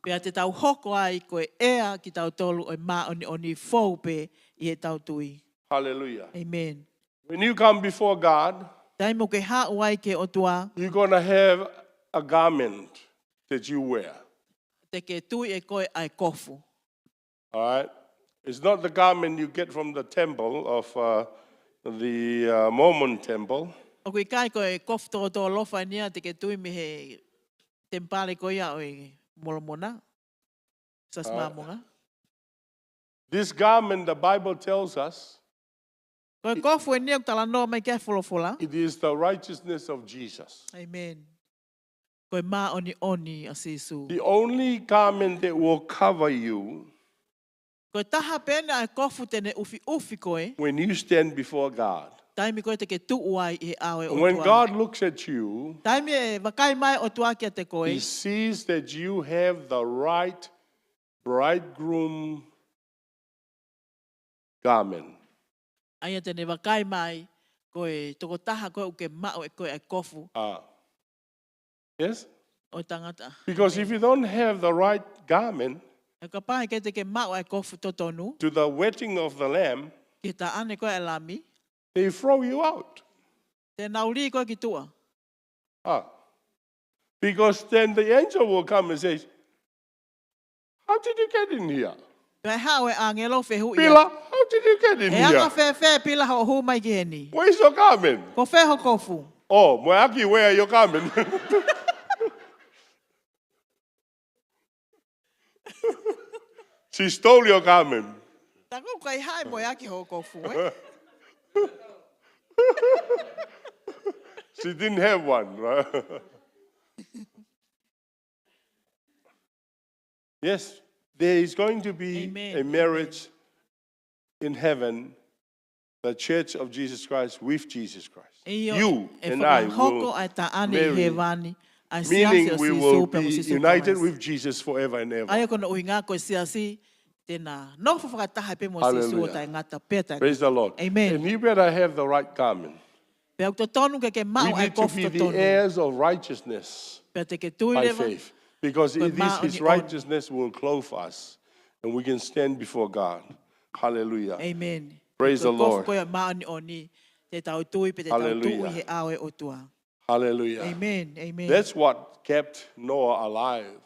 Pea te tau hoko ai ko e ʻea kitautolu ʻo e māʻoniʻoni fou pē ʻi heʻetau tui. Hallelujah. Amen. When you come before God, taimi ʻoku ke haʻu ai ki he ʻOtua, you're gonna have a garment that you wear. Te ke tui ʻe koe ʻa e kofu. All right? It's not the garment you get from the temple of, uh, the, uh, Mormon temple. ʻOku ʻikai ko e kofu tōtōlofa eni ia te ke tui mei he temipale ko ia ʻo e Molomona. Siasi Māmonga. This garment, the Bible tells us, ko e kofu eni ʻoku talanoa mai ki ai e folofola. It is the righteousness of Jesus. Amen. Ko e māʻoniʻoni ʻa Sīsū. The only garment that will cover you, ko e taha pē eni ʻa e kofu te ne ʻufiʻufi koe, when you stand before God. Taimi ko ē te ke tuʻu ai ʻi he ʻao ʻo e ʻOtua. And when God looks at you, taimi ʻe vakai mai e ʻOtua kiate koe, he sees that you have the right bridegroom garment. ʻA ia te ne vakai mai ko e tokotaha koe ʻoku ke maʻu ʻe koe ʻa e kofu. Ah. Yes? ʻO e tangata. Because if you don't have the right garment, he kapau he ʻikai te ke maʻu ʻa e kofu totonu, to the wedding of the Lamb, ki he taʻane ko ē ʻa e Lami, they throw you out. Te nau lī koe ki tuʻa. Ah. Because then the angel will come and say, how did you get in here? Pea ʻe haʻu e ʻāngelo ʻo fehuʻi ai, Pila, how did you get in here? ʻE anga fēfē Pila hoʻo hū mai ki heni? Where's your garment? Ko fē ho kofu? Oh, Moeaki, where are your garment? She stole your garment. Tā ko ē ʻoku ʻikai haʻi Moeaki hoʻo kofu, ē? She didn't have one, right? Yes, there is going to be, amen, a marriage in heaven, the church of Jesus Christ with Jesus Christ. ʻIo, you and I will marry, ʻe fakahoko ʻa e taʻane ʻi hēvani, ʻa e siasi ʻo Sīsū pea mo Sīsū Kalaisi. Meaning we will be united with Jesus forever and ever. ʻA ia ko hono ʻuhinga ko e siasi te na nofo fakataha pē mo Sīsū ʻo taʻengata pea taʻengata. Hallelujah. Praise the Lord. Amen. And you better have the right garment. Pea ʻoku totonu ke ke maʻu ʻa e kofu totonu. We need to be the heirs of righteousness by faith. Pea te ke tui leva, because it is his righteousness will clothe us and we can stand before God. Hallelujah. Amen. Praise the Lord. Ko e kofu ko ia māʻoniʻoni, te tau tui pea te tau tuʻu ʻi he ʻao ʻo e ʻOtua. Hallelujah. Amen. Amen. That's what kept Noah alive.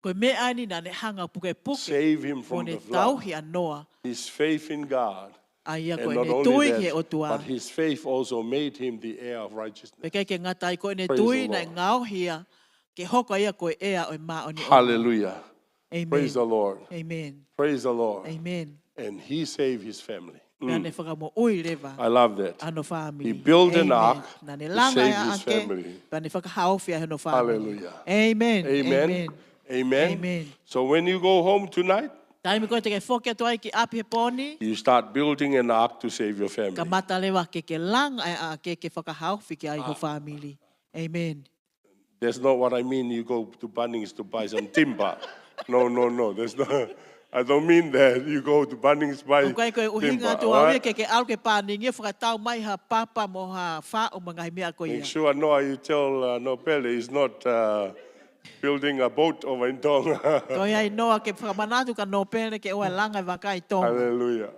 Ko e meʻa eni naʻa ne hanga ʻo pukepuke, save him from the flood, mo ne tauhi ʻa Noa. His faith in God. ʻA ia ko ʻene tui ki he ʻOtua. But his faith also made him the heir of righteousness. Pea ʻikai ke ngata ai, ko ʻene tui naʻe ngaohi ia ke hoko ia ko e ʻea ʻo e māʻoniʻoni. Hallelujah. Amen. Praise the Lord. Amen. Praise the Lord. Amen. And he saved his family. Naʻa ne fakamoʻui leva ʻa hono fāmili. I love that. He built an ark to save his family. Naʻa ne langa e ʻaʻake, pea ne fakahaofi ai hono fāmili. Hallelujah. Amen. Amen. Amen. Amen. So when you go home tonight, taimi ko ē te ke foki atu ai ki ʻapi he pō ni, you start building an ark to save your family. Kamata leva ke ke langa e ʻaʻake ke fakahaofi ki ai ho fāmili. Amen. That's not what I mean, you go to Bunnings to buy some timber. No, no, no. That's not, I don't mean that. You go to Bunnings buy timber. ʻOku ʻikai ko e ʻuhinga atu au ia ke ke ʻalu ki Bunnings ʻo fakatau mai ha papa mo ha faʻu mo e ngaahi meʻa ko ia. Make sure, Noah, you tell, uh, Nōpele he's not, uh, building a boat over in Tonga. Ko ia ai Noa ke fakamanatu kia Nōpele ke ʻoua ʻe langa e vaka ʻi Tonga. Hallelujah.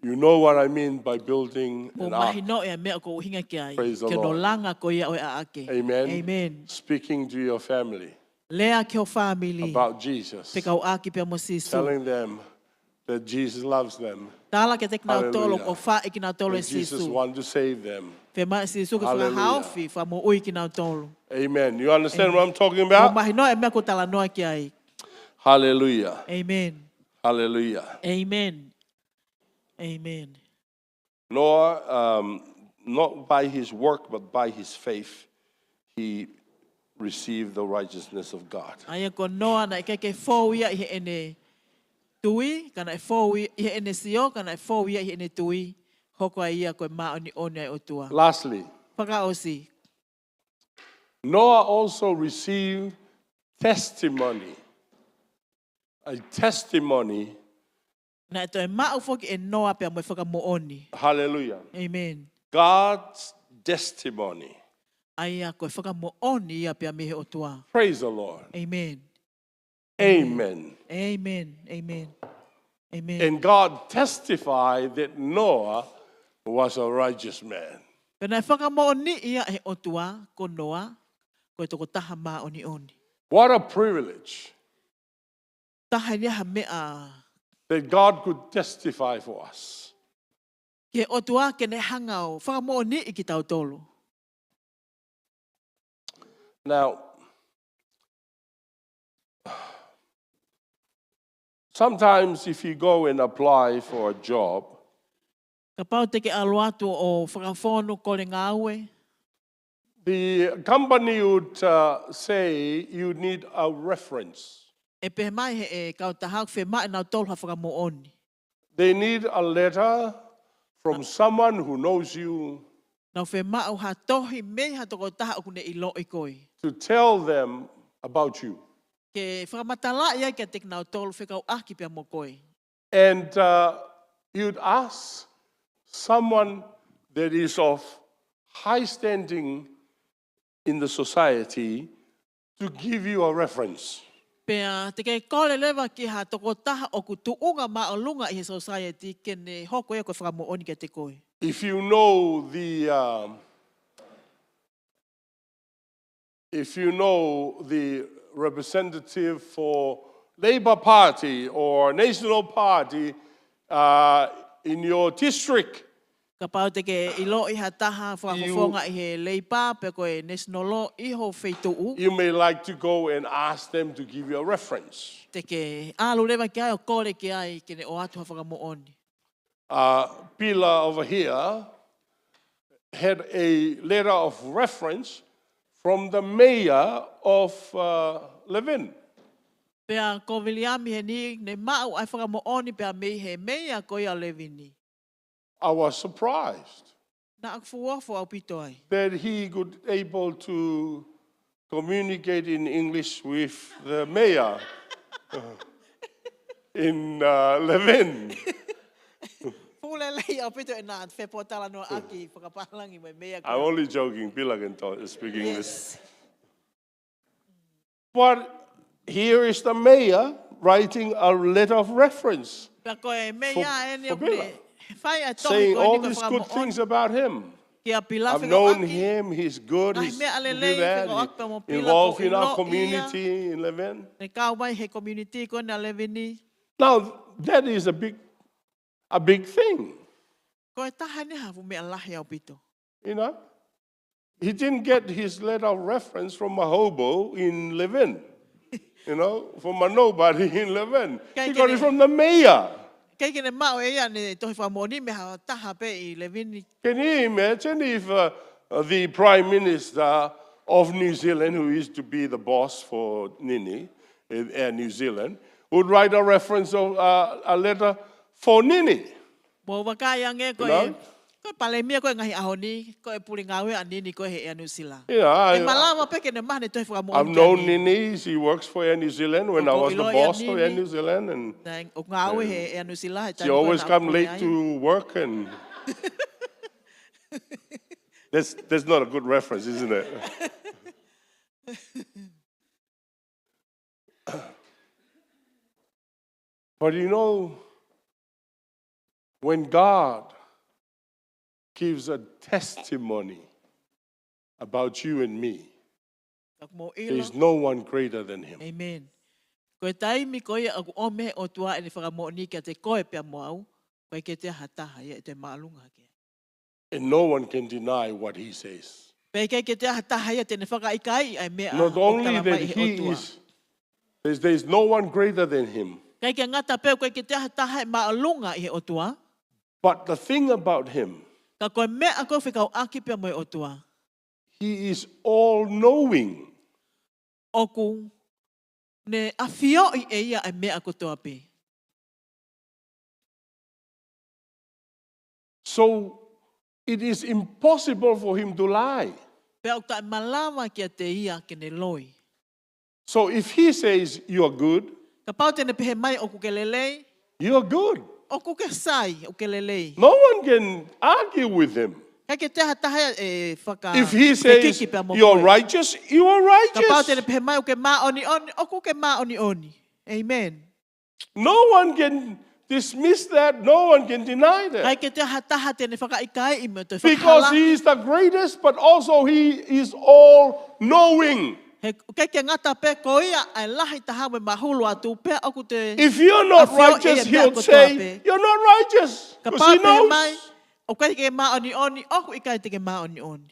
You know what I mean by building an ark. Kuo mahino e meʻa ʻoku ou ʻuhinga ki ai. Praise the Lord. Ki hono langa ko ia ʻo e ʻaʻake. Amen. Amen. Speaking to your family. Lea ki ho fāmili. About Jesus. Fekauʻaki pea mo Sīsū. Telling them that Jesus loves them. Tala kiate kinautolu ʻoku ʻofaʻi kinautolu ʻe Sīsū. Hallelujah. That Jesus want to save them. Fiemaʻu ʻe Sīsū ke fakahaofi, fakamoʻui kinautolu. Hallelujah. Amen. You understand what I'm talking about? Kuo mahino e meʻa ʻoku ou talanoa ki ai. Hallelujah. Amen. Hallelujah. Amen. Amen. Noah, um, not by his work, but by his faith, he received the righteousness of God. ʻA ia ko Noa naʻe ʻikai ke fou ia ʻi heʻene tui, ka naʻe fou ia ʻi heʻene sio, ka naʻe fou ia ʻi heʻene tui, hoko ai ia ko e māʻoniʻoni ʻa e ʻOtua. Lastly, fakaʻosi, Noah also received testimony. A testimony. Naʻe toe maʻu foki ʻe Noa pea mo e fakamoʻoni. Hallelujah. Amen. God's testimony. ʻA ia ko e fakamoʻoni ia pea mei he ʻOtua. Praise the Lord. Amen. Amen. Amen. Amen. Amen. And God testified that Noah was a righteous man. Pea naʻe fakamoʻoniʻi ia ʻe he ʻOtua ko Noa ko e tokotaha māʻoniʻoni. What a privilege. Taha eni ha meʻa. That God could testify for us. Ke ʻOtua ke ne hanga ʻo fakamoʻoniʻi kitautolu. Now, sometimes if you go and apply for a job, kapau te ke ʻalu atu ʻo fakafonu kole ngāue, the company would, uh, say you need a reference. ʻE pehē mai ʻe he kautaha ʻoku fiemaʻu ʻe nautolu ha fakamoʻoni. They need a letter from someone who knows you. Nau fiemaʻu ha tohi mei ha tokotaha ʻoku ne ʻiloʻi koe. To tell them about you. Ke fakamatalaʻi ai kiate kinautolu fekauʻaki pea mo koe. And, uh, you'd ask someone that is of high standing in the society to give you a reference. Pea te ke kole leva ki ha tokotaha ʻoku tuʻunga māʻolunga ʻi he society ke ne hoko ia ko e fakamoʻoni kiate koe. If you know the, um, if you know the representative for Labour Party or National Party, uh, in your district, kapau te ke ʻiloʻi ha taha fakafofonga ʻi he Leipa pe ko e National ʻi ho feituʻu, you may like to go and ask them to give you a reference. Te ke ʻalu leva ki ai ʻo kole ki ai ke ne ʻoatu ha fakamoʻoni. Uh, Pila over here had a letter of reference from the mayor of, uh, Levin. Pea ko Viliami heni ne maʻu ai fakamoʻoni pea mei he meia ko ia Levini. I was surprised. Naʻa ku fuofua ʻaupito ai. That he could able to communicate in English with the mayor in, uh, Levin. Fuʻu lelei ʻaupito ʻena fepōtalanoaʻaki fakapālangi mo e meia ko ia. I'm only joking. Pila can talk, speak English. Yes. But here is the mayor writing a letter of reference for, for Pila, saying all these good things about him. Pea ko e meia eni ʻoku ne fai ʻa e tohi ko eni ko e fakamoʻoni kia Pila fekauʻaki. I've known him, he's good, he's do that, he involved in our community in Levin. Ngaahi meʻa lelei fekauʻaki pea mo Pila, ʻoku ʻiloʻi ia. Ne kau mai he community ko ena Levini. Now, that is a big a big thing. Ko e taha eni ha fuʻu meʻa lahi ʻaupito. You know? He didn't get his letter of reference from a hobo in Leven. You know, from a nobody in Leven. He got it from the mayor. ʻIkai ke ne maʻu ʻe ia ʻene tohi fakamoʻoni mei ha taha pē ʻi Leven. Can you imagine if uh, uh, the Prime Minister of New Zealand, who is to be the boss for Nini, in Air New Zealand, would write a reference of uh, a letter for Nini? Mou vakai ange ko e, ko e palēmia ko e ngaahi ʻaho ni, ko e pule ngāue ʻa Nini ko e he Air New Zealand. Yeah, I, ʻE malava pē ke ne maʻu ʻene tohi fakamoʻoni I've known Nini. She works for Air New Zealand when I was the boss for Air New Zealand, and Naʻe ʻo ngāue he Air New Zealand. She always come late to work, and that's that's not a good reference, isn't it? But you know, when God gives a testimony about you and me, there is no one greater than him. Amen. Ko e taimi ko ia ʻoku ʻomai ʻe he ʻOtua ʻene fakamoʻoni kiate koe pea mo au, ʻoku ʻikai ke toe ha taha ia ʻe toe māʻolunga hake. And no one can deny what he says. Pea ʻikai ke toe ha taha ia te ne fakaʻikaiʻi ʻa e meʻa Not ʻoku only tala mai that ʻe he he ʻOtua. Is, there's, there's no one greater than him. ʻIkai ke ngata pē ʻoku ʻikai ke toe ha taha ʻe māʻolunga ʻi he ʻOtua. But the thing about him, Ka ko e meʻa ʻoku fekauʻaki pea mo e ʻOtua. He is all knowing. ʻOku ne ʻafioʻi ʻe ia ʻa e meʻa kotoa pē. So it is impossible for him to lie. Pea ʻoku taʻemalava kiate ia ke ne loi. So if he says you're good, Kapau te ne pehē mai ʻoku ke lelei, you're good. ʻoku ke sai, ʻoku ke lelei. No one can argue with him. ʻIkai ke toe ha taha ʻe faka- If he says fekiki pea mo you're koe. Righteous, you are Kapau te ne righteous. Pehē mai ʻoku ke māʻoniʻoni, ʻoku ke māʻoniʻoni. Amen. No one can dismiss that. No one can deny that. ʻIkai ke toe ha taha te ne fakaʻikaiʻi mo toe Because fakahalaaki. He is the greatest, but also He is all knowing. He ʻikai ke ngata pē ko ia ʻa e lahi taha mo e mahulu atu pea ʻoku te- If you're not ʻafioʻi ʻe ia righteous, e meʻa He'll kotoa say, pē. "You're not righteous." 'Cause Kapau He te pehē knows. Mai ʻoku ʻikai ke māʻoniʻoni, ʻoku ʻikai te ke māʻoniʻoni.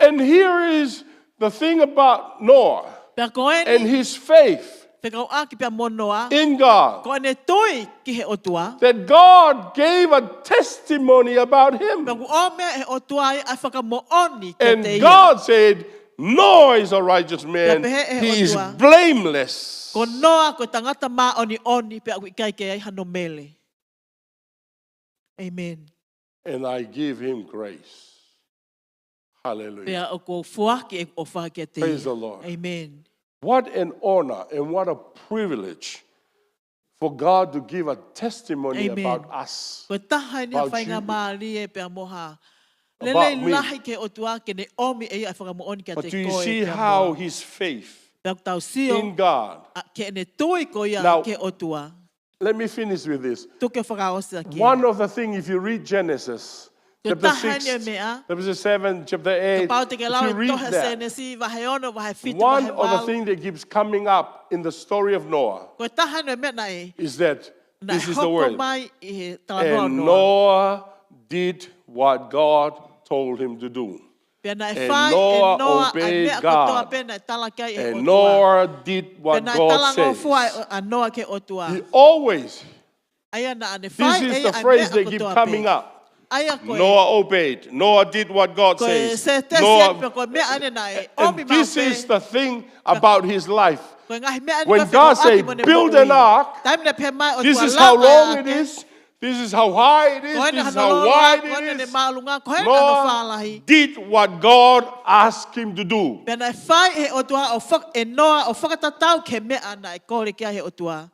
And here is the thing about Noah Pea ko eni, and his faith fekauʻaki pea mo Noa, in God. Ko ʻene tui ki he ʻOtua. That God gave a testimony about him. Pea ʻoku ʻomai ʻe he ʻOtua ia ʻa e fakamoʻoni kiate ia. And God said, "Noah is a righteous man. Pea pehē ʻe he He is ʻOtua, blameless." Ko Noa ko e tangata māʻoniʻoni pea ʻoku ʻikai ke ai hano mele. Amen. And I give him grace. Hallelujah. Pea ʻoku ou foaki ʻeku ʻofa kiate ia. Praise the Lord. Amen. What an honor and what a privilege for God to give a testimony Amen. About us. Ko e taha eni ha About you. Faingamālie pea mo ha About lelei me. Lahi ki he ʻOtua ke ne ʻomi ʻe ia ʻa e fakamoʻoni kiate koe. But do you see pea mo how au. His faith Pea ʻoku tau sio In God? ʻa, ki heʻene tui ko ia Now, ki he ʻOtua. Let me finish with this. Tuku ke fakaʻosi ʻaki. One of the things, if you read Genesis, Ko e chapter taha eni e six, meʻa, chapter seven, chapter eight, kapau te ke if lau you e read tohi ʻa that, Sēnesi, vahe ono, vahe fitu, one vahe of the valu. Things that keeps coming up in the story of Noah Ko e taha eni e meʻa naʻe, is that naʻe this is the hoko word. Mai ʻi he talanoa ʻo And Noa. Noah did what God told him to do. Pea naʻe And fai Noah ʻe Noa ʻa e obeyed meʻa kotoa God. Pea naʻe tala ki ai ʻe he And ʻOtua. Noah did Pea what naʻe God talangofua says. ʻa Noa ki he ʻOtua. He always, ʻA ia naʻa ne fai this is ʻe the ia ʻa e phrase meʻa that keeps kotoa coming pē. Up. ʻA ia ko e, Noah obeyed. Noah did what God ko e says. sētesi Noah, eni pe ko e meʻa eni naʻe and ʻomi maʻu this is pē. The thing about his life. Ko e ngaahi meʻa eni When ko e God fekauʻaki said, mo ʻene "Build moʻui. an ark," Taimi naʻe pehē mai ʻoku This ʻa is how lava long ʻa it ke. Is. This is how high it is. Ko eni This is hano how lolo, wide ko eni it ʻene is. māʻolunga, ko eni hano fālahi. Noah did what God asked him to do. Pea naʻe fai ʻe he ʻOtua ʻo fak-, ʻe Noa ʻo fakatatau ki he meʻa naʻe kole ki ai ʻe he ʻOtua.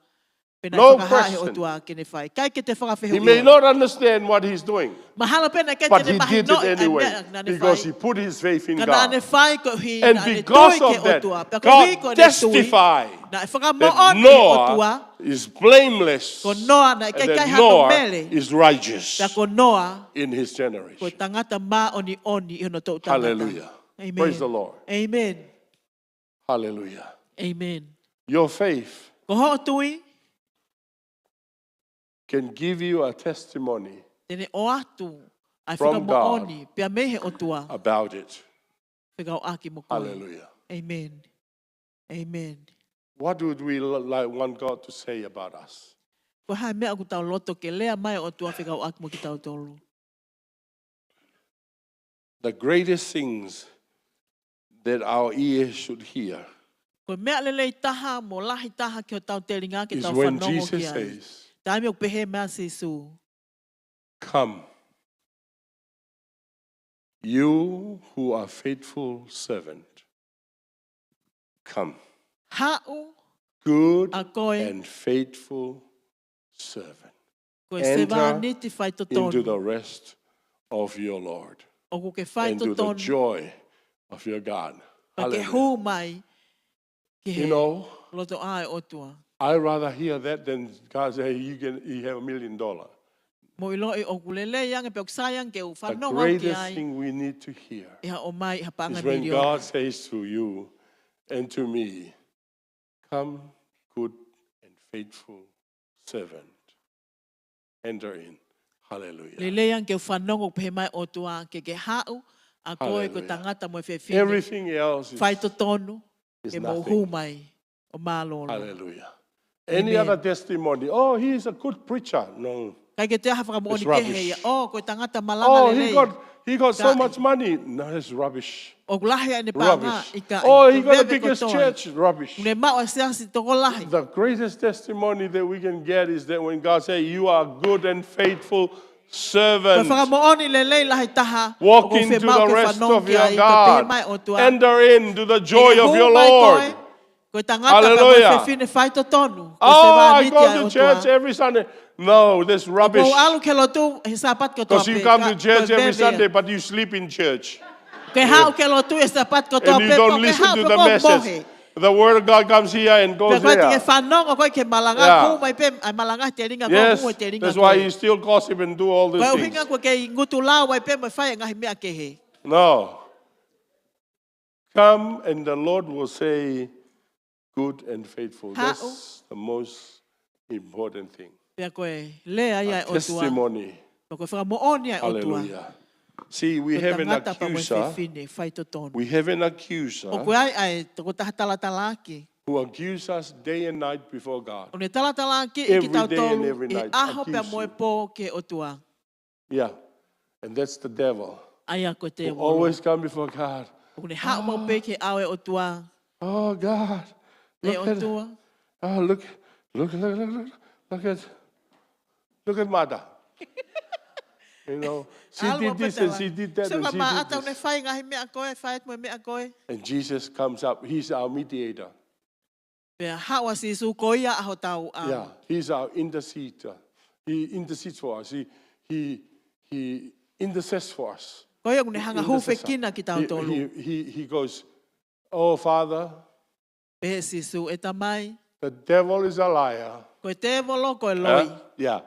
Pea naʻe No fakahā ʻe he question. ʻOtua ke ne fai. ʻIkai ke toe fakafehuʻia. He may not understand what he's doing, Mahalo pē naʻe ʻikai but te ne he did it mahinoʻi ʻa e anyway meʻa naʻa ne because fai. He put his faith in Ka naʻa ne God. Fai koeʻuhi And naʻa ne because tui ki of he that, ʻOtua. Pea God koeʻuhi ko ʻene tui, testified naʻe that fakamoʻoni ʻe he ʻOtua. Noah is blameless Ko Noa naʻe and ʻikai that hano Noah mele. Is righteous Pea ko Noa, in his ko e generation. Tangata māʻoniʻoni ʻi hono toʻu tangata. Hallelujah. Amen. Praise the Lord. Amen. Hallelujah. Amen. Your faith Ko hoʻo tui, can give you a testimony Te ne ʻoatu ʻa e from God fakamoʻoni pea mei he ʻOtua about it. Fekauʻaki mo koe. Hallelujah. Amen. Amen. What would we li-, like want God to say about us? Ko e hā e meʻa ʻoku tau loto ke lea mai ʻOtua fekauʻaki mo kitautolu? The greatest things that our ears should hear Ko e meʻa lelei taha mo lahi taha ki hotau telinga ke is tau when fanongo Jesus ki ai. Says, Taimi ʻoku pehē mai ʻa Sīsū. Come, you who are faithful servant. Come. Haʻu Good ʻa koe and faithful servant. Ko e Enter sevāniti faitotonu into the rest of your Lord. ʻOku ke faitotonu. And to the joy of your God. Pea ke Hallelujah. Hū mai ki he You know, loto ʻa e ʻOtua. I rather hear that than God say you can, you have a million dollar. Mo ʻiloʻi ʻoku lelei ange pea ʻoku sai ange ke u fanongo ki ai. The greatest thing we need to hear ʻI ha ʻomai ʻi ha paʻanga is when miliona. God says to you and to me, "Come, good and faithful servant. Enter in." Hallelujah. Lelei ange ke u fanongo pehē mai ʻOtua ke ke haʻu ʻa koe ko e Hallelujah. Tangata mo e fefine. Everything else is, Faitotonu is ke mou nothing. Hū mai ʻo mālōlō. Hallelujah. Amen. Any other testimony? "Oh, he's a good preacher." No. ʻIkai ke toe ʻi ai ha fakamoʻoni It's kehe rubbish. Ia. Oh, ko e tangata malanga Oh, he lelei. Got, he got so Ka- much money. No, it's rubbish. ʻOku lahi ʻene paʻanga Rubbish. ʻIkai. Oh, he Ko e got the veve biggest kotoa. Church. Rubbish. Ne maʻu ʻa e siasi tokolahi. The greatest testimony that we can get is that when God say, "You are good and faithful Ko e servant." Fakamoʻoni lelei lahi taha Walk ʻoku into fie maʻu the ke rest fanongo of ki your ai, ka pehē God. Mai ʻOtua. Enter into the joy Ke of hū your mai Lord. Koe, ko e tangata pea mo e Hallelujah. Fefine faitotonu, ko e Oh, I sevāniti go ʻa e to ʻOtua. Church every Sunday. No, that's rubbish. Ko e ʻalu ki he lotu he Sāpate kotoa 'Cause you pē, come ka, to church ko e every veve. Sunday, but you sleep in church. Ke haʻu ki he lotu he Sāpate kotoa And you pē, don't ka ke listen haʻu to pē the ko e message. Mohe. The word of God comes here and goes Pea ko e te ke there. Fanongo koe ki he malanga, Yeah. Ko mai pē, ʻa e malanga telinga, ko Yes, mui telinga that's why koe. You still gossip and do all these Ko e things. ʻuhinga ko e kei ngutu lau ai pē mo fai ngaahi meʻa kehe. No. Come and the Lord will say, "Good and faithful." Haʻu. That's the most important thing. Pea ko e lea ia A ʻa e ʻOtua. Testimony. Pea ko e fakamoʻoni ʻa e ʻOtua. Hallelujah. See, we Ko e have an tangata pea mo e accuser. Fefine faitotonu. We have an accuser ʻOku ʻi ai ʻa e tokotaha talatalaaki. Who accuses us day and night before God. ʻOku ne talatalaaki Every day and kitautolu every ʻi he night ʻaho pea mo e accusing. Pō ki he ʻOtua. Yeah. And that's the devil. ʻA ia ko e Who tēvolo. Always come before God. ʻOku ne haʻu maʻu pē ki he ʻao ʻo e ʻOtua. Oh, God. ʻE Look at, ʻOtua. Oh, look, look, look, look, look, look at, look at Martha. You know, she Alu did ʻo this and pētela. She did that Sio and ki she did Maʻata, ʻoku ne this. Fai ngaahi meʻa ko ē, fai atu mo e meʻa ko ē. And Jesus comes up. He's our mediator. Pea haʻu ʻa Sīsū ko ia ʻa hotau ʻa. Yeah, he's our intercessor. He intercedes for us. He, he, he intercedes for us. Ko ia ʻoku ne hanga Intercessor. Hūfekina kitautolu. He, he, he, he goes, "Oh, Father, Pehē ʻe Sīsū, ʻE Tamai, the devil is a liar." Ko e tēvolo ko e loi. Huh? Yeah.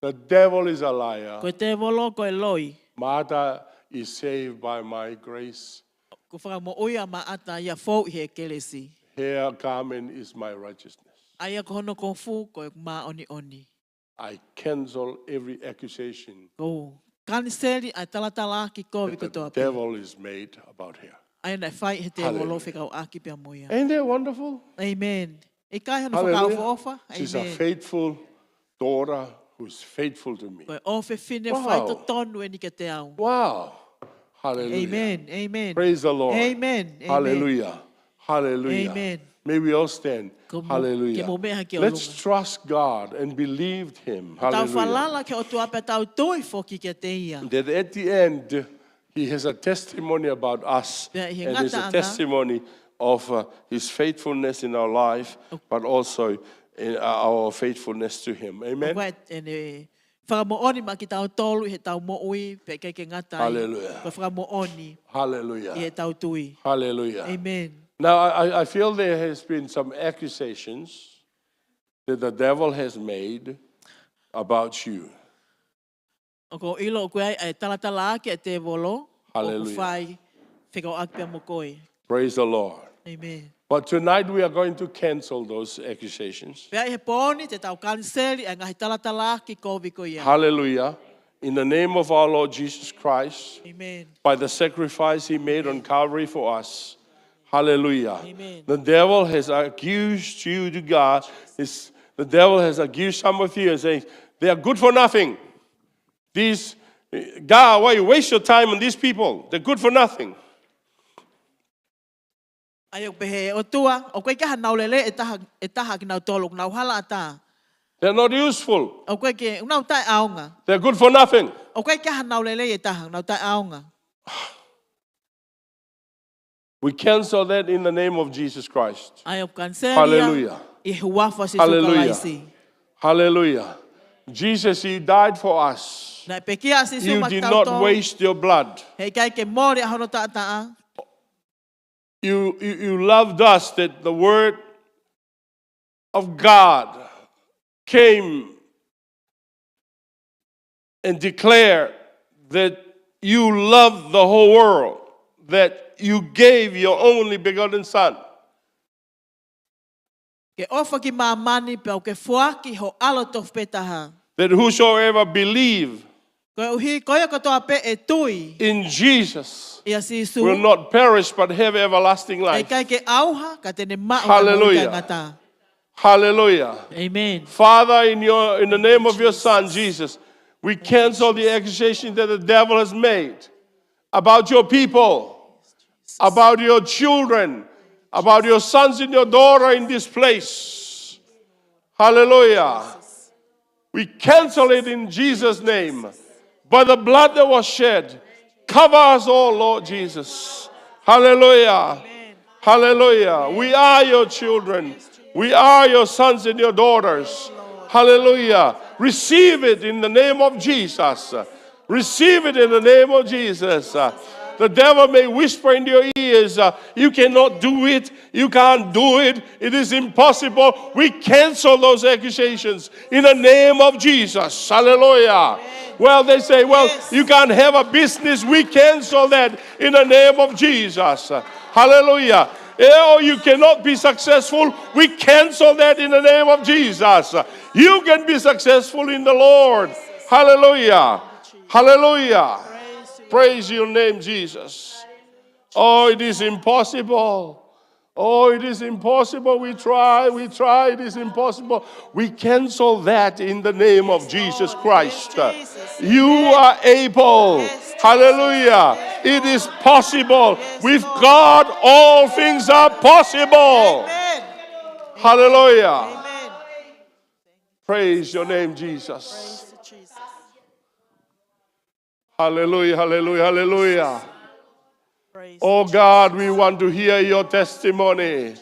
"The devil is a liar." Ko e tēvolo ko e loi. Martha is saved by my grace. Kuo fakamoʻui ʻa Maʻata ia fou ʻi he kelesi. Her garment is my righteousness. ʻA ia ko hono kofu ko e māʻoniʻoni. I cancel every accusation Ko e kaniseli ʻa e talatalaaki kovi that the kotoa pē. Devil is made about her. ʻA ia naʻe fai he tēvolo Hallelujah. Fekauʻaki pea mo ia. Ain't that wonderful? Amen. ʻIkai hano Hallelujah. Fakaʻofoʻofa? She's a Amen. Faithful daughter who's faithful to me. Ko e ʻofefine Wow. Faitotonu eni kiate au. Wow. Hallelujah. Amen. Amen. Praise the Lord. Amen. Amen. Hallelujah. Hallelujah. Amen. May we all stand. Ko mo-, Hallelujah. Ke mo meʻa ki ʻolunga. Let's trust God and believe Him. Tau Hallelujah. Falala ki he ʻOtua pea tau tui foki kiate ia. That at the end, He has a testimony about us. Pea ʻi he ngataʻanga. And there's a testimony of, uh, His faithfulness in our life, but also in our faithfulness to Him. Amen? ʻOku ʻi ai ʻene fakamoʻoni maʻa kitautolu ʻi heʻetau moʻui, pea ʻikai ke ngata ai. Hallelujah. Ko e fakamoʻoni Hallelujah. ʻI heʻetau tui. Hallelujah. Amen. Now, I, I, I feel there has been some accusations that the devil has made about you. ʻOku ou ʻilo ʻoku ʻi ai ʻa e talatalaaki ʻa e tēvolo, ʻoku Hallelujah. Fai fekauʻaki pea mo koe. Praise the Lord. Amen. But tonight we are going to cancel those accusations. Pea ʻi he pō ni te tau kaniseli ʻa e ngaahi talatalaaki kovi ko ia. Hallelujah. In the name of our Lord Jesus Christ, Amen. By the sacrifice he made on Calvary for us. Hallelujah. Amen. The devil has accused you to God. Is the devil has accused some of you and saying, "They are good for nothing. These, God, why you waste your time on these people? They're good for nothing." ʻA ia ʻoku pehē ʻe he ʻOtua, ʻoku ʻikai ke ʻi ai hanau lelei ʻe taha, ʻe taha kinautolu, ʻoku nau hala ʻatā. They're not useful. ʻOku ʻikai ke, ʻoku nau taʻeʻaonga. They're good for nothing. ʻOku ʻikai ke ʻi ai hanau lelei ʻe taha, ʻoku nau taʻeʻaonga. We cancel that in the name of Jesus Christ. ʻA ia ʻoku kaniseli ia Hallelujah. ʻi he huafa ʻo Sīsū Hallelujah. Kalaisi. Hallelujah. Jesus, he died for us. Naʻe pekia ʻa Sīsū You maʻa did not kitautolu. Waste your blood. Heʻikai ke mole ʻa hono taʻataʻa. You, you, you loved us that the word of God came and declared that you loved the whole world, that you gave your only begotten Son. Ke ʻofa ki māmani pea ʻoku ke foaki ho ʻAlo tofu pē taha. That whosoever believe Koeʻuhi, ko ia kotoa pē ʻe tui in Jesus ʻia Sīsū. Will not perish but have everlasting life. Heʻikai ke ʻauha, ka te ne maʻu ʻa e moʻui Hallelujah. Taʻengata. Hallelujah. Amen. Father, in your in the name of your Son Jesus, we cancel the accusation that the devil has made about your people, about your children, about your sons and your daughter in this place. Hallelujah. We cancel it in Jesus' name. By the blood that was shed, cover us all, Lord Jesus. Hallelujah. Hallelujah. We are your children. We are your sons and your daughters. Hallelujah. Receive it in the name of Jesus. Receive it in the name of Jesus. Uh, the devil may whisper in your ears, uh, "You cannot do it. You can't do it. It is impossible." We cancel those accusations in the name of Jesus. Hallelujah. Well, they say, "Well, you can't have a business." We cancel that in the name of Jesus. Hallelujah. Oh, you cannot be successful. We cancel that in the name of Jesus. You can be successful in the Lord. Hallelujah. Hallelujah. Praise your name, Jesus. Oh, it is impossible. Oh, it is impossible. We try, we try, it is impossible. We cancel that in the name of Jesus Christ. You are able. Hallelujah. It is possible. With God, all things are possible. Hallelujah. Praise your name, Jesus. Hallelujah, hallelujah, hallelujah. Oh God, we want to hear your testimony.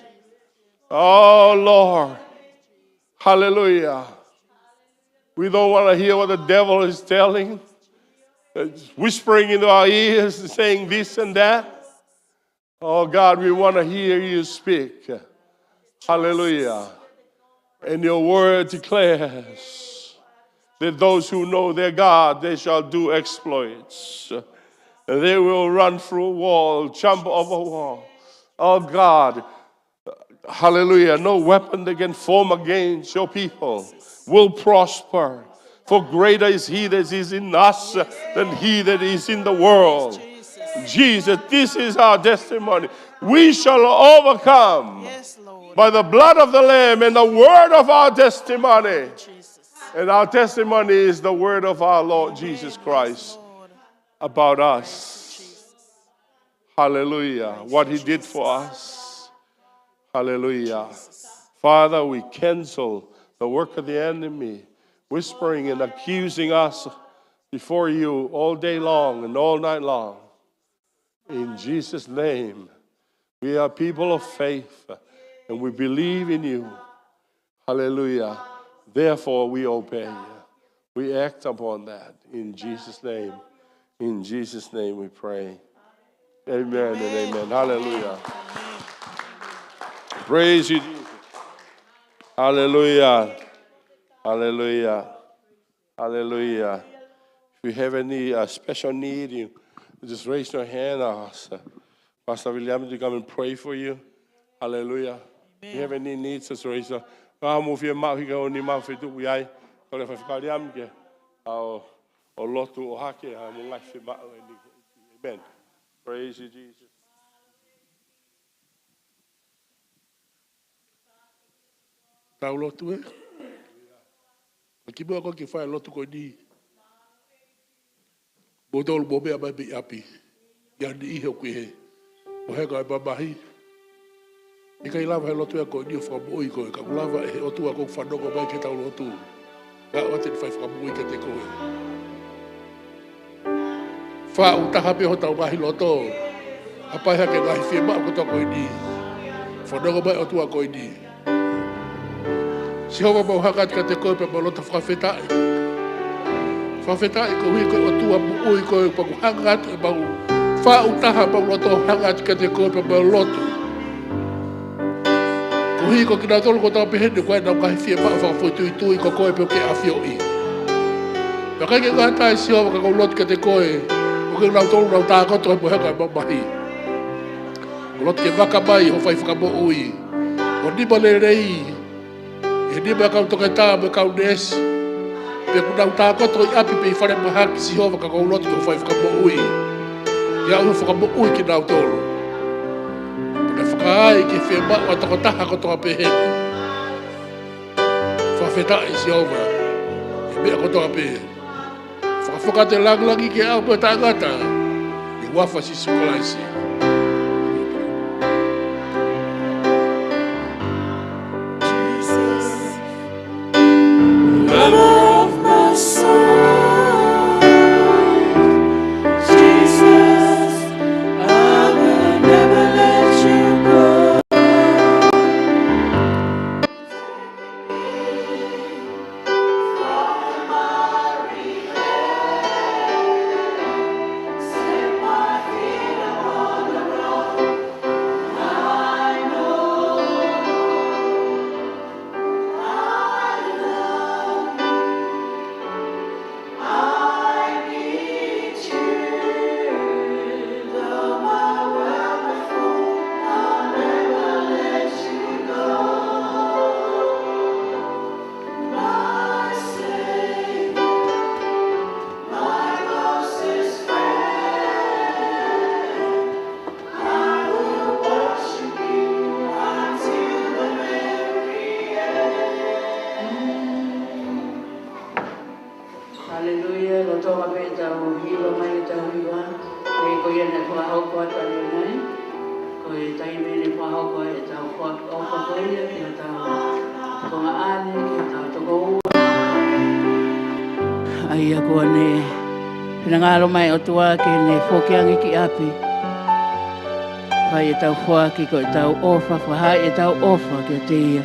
Oh Lord. Hallelujah. We don't want to hear what the devil is telling. It's whispering into our ears, saying this and that. Oh God, we want to hear you speak. Hallelujah. And your word declares that those who know their God, they shall do exploits. And they will run through a wall, jump over a wall. Oh God, hallelujah. No weapon that can form against your people will prosper. For greater is he that is in us than he that is in the world. Jesus, this is our testimony. We shall overcome by the blood of the Lamb and the word of our testimony. And our testimony is the word of our Lord Jesus Christ about us. Hallelujah. What he did for us. Hallelujah. Father, we cancel the work of the enemy, whispering and accusing us before you all day long and all night long. In Jesus' name, we are people of faith and we believe in you. Hallelujah. Therefore, we obey. We act upon that in Jesus' name. In Jesus' name we pray. Amen and amen. Hallelujah. Praise you, Jesus. Hallelujah. Hallelujah. Hallelujah. If you have any uh, special need, you just raise your hand. I'll ask uh, Pastor William to come and pray for you. Hallelujah. Amen. You have any needs, Sister Teresa? Ka mou fiemaʻu, hiki hou nima ʻo fetuku ai. Kole Faifekau Liami ke ʻalu ʻo lotu ʻo hake ʻa e ngaahi fiemaʻu ʻeni. Amen. Praise you, Jesus. Tau lotu ē. Ka kimuʻa ko e kiʻi fai lotu ko eni. Mou tolu mou meʻa mai pē ʻi ʻapi. ʻI he niʻihi ʻoku ʻi he ʻoheka ʻo e mamahi. ʻIkai lava he lotu ē ko eni ʻo fakamoʻui koe, ka ʻoku lava ʻe he ʻOtua ʻoku fanongo mai ki heʻetau lotu. Ka ʻoua te ne fai fakamoʻui kiate koe. Faʻu taha pē hotau ngaahi loto. Hapai hake ngaahi fiemaʻu kotoa ko eni. Fanongo mai ʻOtua ko eni. Sihova, mau hanga atu kiate koe pea mau loto fakafetaʻi. Fakafetaʻi koeʻuhi ko e ʻOtua moʻui koe, pea ʻoku hanga atu ʻemau faʻu taha ʻemau loto hanga atu kiate koe pea mau lotu. Koeʻuhi ko kinautolu kotoa pē heni ʻoku ʻi ai ʻenau ngaahi fiemaʻu fakafoʻituitui, ko koe pē ʻoku ke ʻafioʻi. Pea ʻikai ke ngata ai Sihova ka ʻoku ou lotu kiate koe, ʻoku ʻi ai kinautolu ʻoku nau tākoto he ʻoheka ʻo e mamahi. ʻOku ou lotu ke vaka mai ho fai fakamoʻui, ho nima lelei, ʻi he nima ʻo e kau toketā mo e kau neesi. Pea ʻoku nau tākoto ʻi ʻapi pe ʻi fale mahaki Sihova ka ʻoku ou lotu ke fai fakamoʻui. ʻIo, ʻo fakamoʻui kinautolu. Pea ke fakaai ki he fiemaʻu ʻa e tokotaha kotoa pē heni. Fakafetaʻi Sihova. ʻI he meʻa kotoa pē. Fakafoki atu e lāngilangi ki he ʻao ʻo e taʻengata. ʻI he huafa ʻo Sīsū Kalaisi. Jesus, lover of my soul. Jesus, I will never let you go. Haleluia, lolotonga pē ʻetau hiva mai ʻetau hiva. He ko ia naʻe fakahoko atu ʻanenai. Ko e taimi ʻeni ʻe fakahoko ai ʻetau foaki ʻofa ko ia ki hotau tuongaʻane, ki hotau tokoua. ʻA ia kuo ne finangalo mai ʻOtua ke ne foki ange ki ʻapi. Fai ʻetau foaki ko ʻetau ʻofa, fakahā ʻetau ʻofa kiate ia.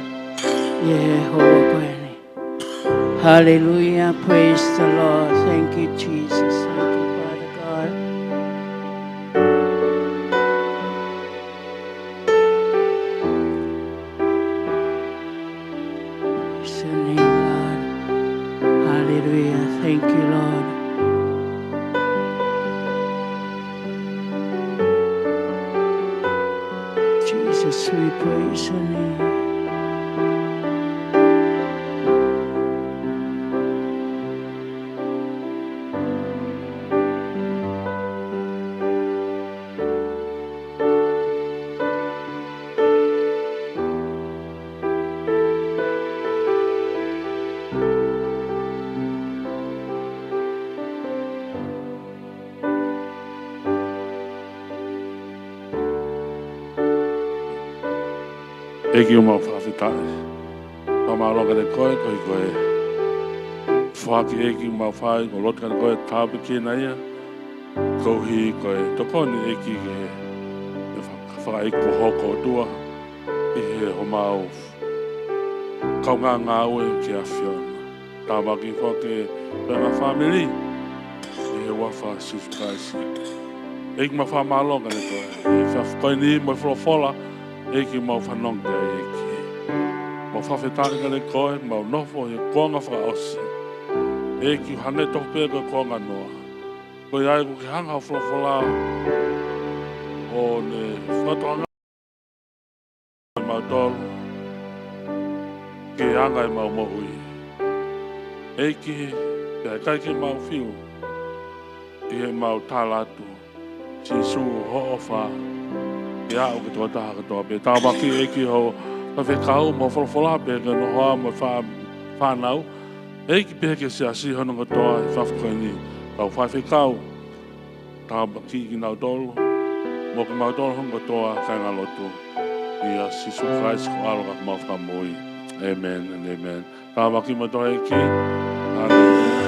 ʻI he houa ko eni. Hallelujah. Praise the Lord. Thank you, Jesus. Thank you, Father God. Praise your name, Lord. Hallelujah. Thank you, Lord. Jesus, we praise your name. ʻEiki, ʻoku mau fakafetaʻi. Fakamālō kiate koe, koeʻuhi ko e foaki ʻEiki ʻoku mau fai, ʻoku mau lotu kiate koe, tāpuekina ia. Koeʻuhi ko e tokoni ʻEiki ke, ke fa-, fakaʻeiki ko hoʻo kotoa ʻi he homau kaungā ngāue ki he ʻAfiona. Tāpuakiʻi foki e ngaahi fāmili ʻi he huafa ʻo Sīsū Kalaisi. ʻEiki, mau fakamālō kiate koe he efiafi ko eni mo e folofola ʻEiki ʻoku mau fanongo ki ai ʻEiki. Mau fakafetaʻi kiate koe, mau nofo he kuonga fakaʻosi. ʻEiki, hangē tofu pē ko e kuonga noa. Ko ia ai ʻoku ke hanga ho folofola ʻo ne fakatokangaʻi kinautolu ki he anga ʻemau moʻui. ʻEiki, pea ʻikai ke mau fiu ʻi heʻemau tala atu, Sīsū, hoʻo ʻofa ke aʻu ki he tokotaha kotoa pē. Tāpuakiʻi ʻEiki hoʻo faifekau mo e folofola pea ke noho ai mo e fā-, fānau. ʻEiki, pehē ki he siasi hono kotoa ʻi he efiafi ko eni, kau faifekau. Tāpuakiʻi kinautolu mo kimautolu hono kotoa, kāinga lotu. ʻIa Sīsū Kalaisi ko ho ʻAlo ka ko homau Fakamoʻui. ʻĒmeni and ʻēmeni. Tāpuakiʻi kimoutolu ʻe he ʻEiki. Haleluia.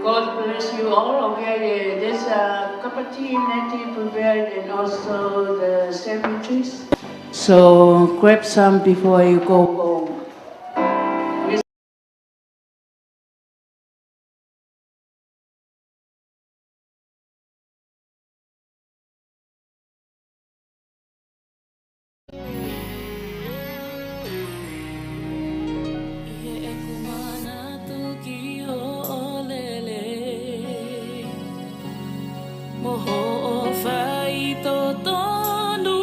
God bless you all. Okay, uh, there's a cup of tea, Nettie prepared, and also the sandwiches. So grab some before you go home. ʻI heʻeku manatu ki hoʻo lelei mo hoʻo faitotonu,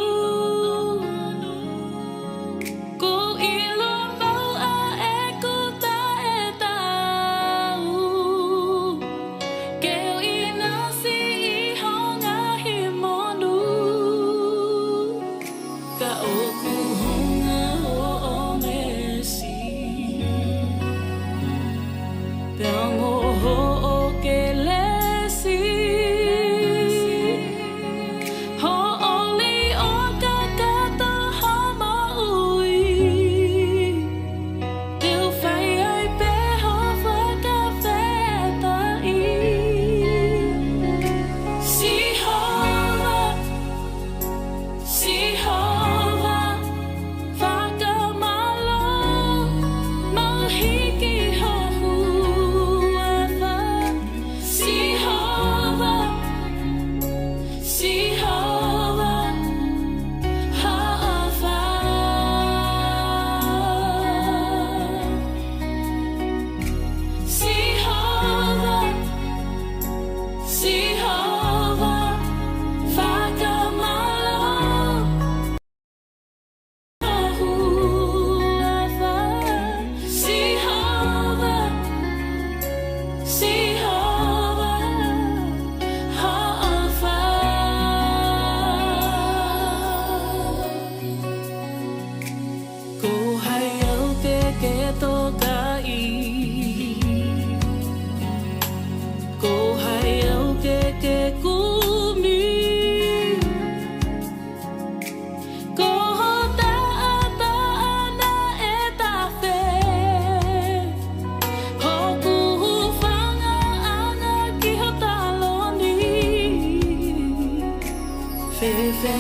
ʻoku ou ʻilo pau ʻa ʻeku taʻetaau ke u ʻinasi ʻi ho ngaahi monū. Ka ʻoku hounga hoʻo meesi, pea ongo hoʻo kelesi, hoʻo liʻoa kakato hoʻo moʻui. Te u fai ai pē hoʻo fakafetaʻi. Sihova, Sihova, fakamālō mo hiki ho huafa. Sihova, Sihova, hoʻo ʻofa. Sihova, Sihova, fakamālō ho huafa. Sihova, Sihova, hoʻo ʻofa. Ko hai au ke ke tokaʻi? Ko hai au ke ke kumi? Ko ho taʻataʻa naʻe tafe, hoku hūfangaʻanga ki ho taloni. Fēfē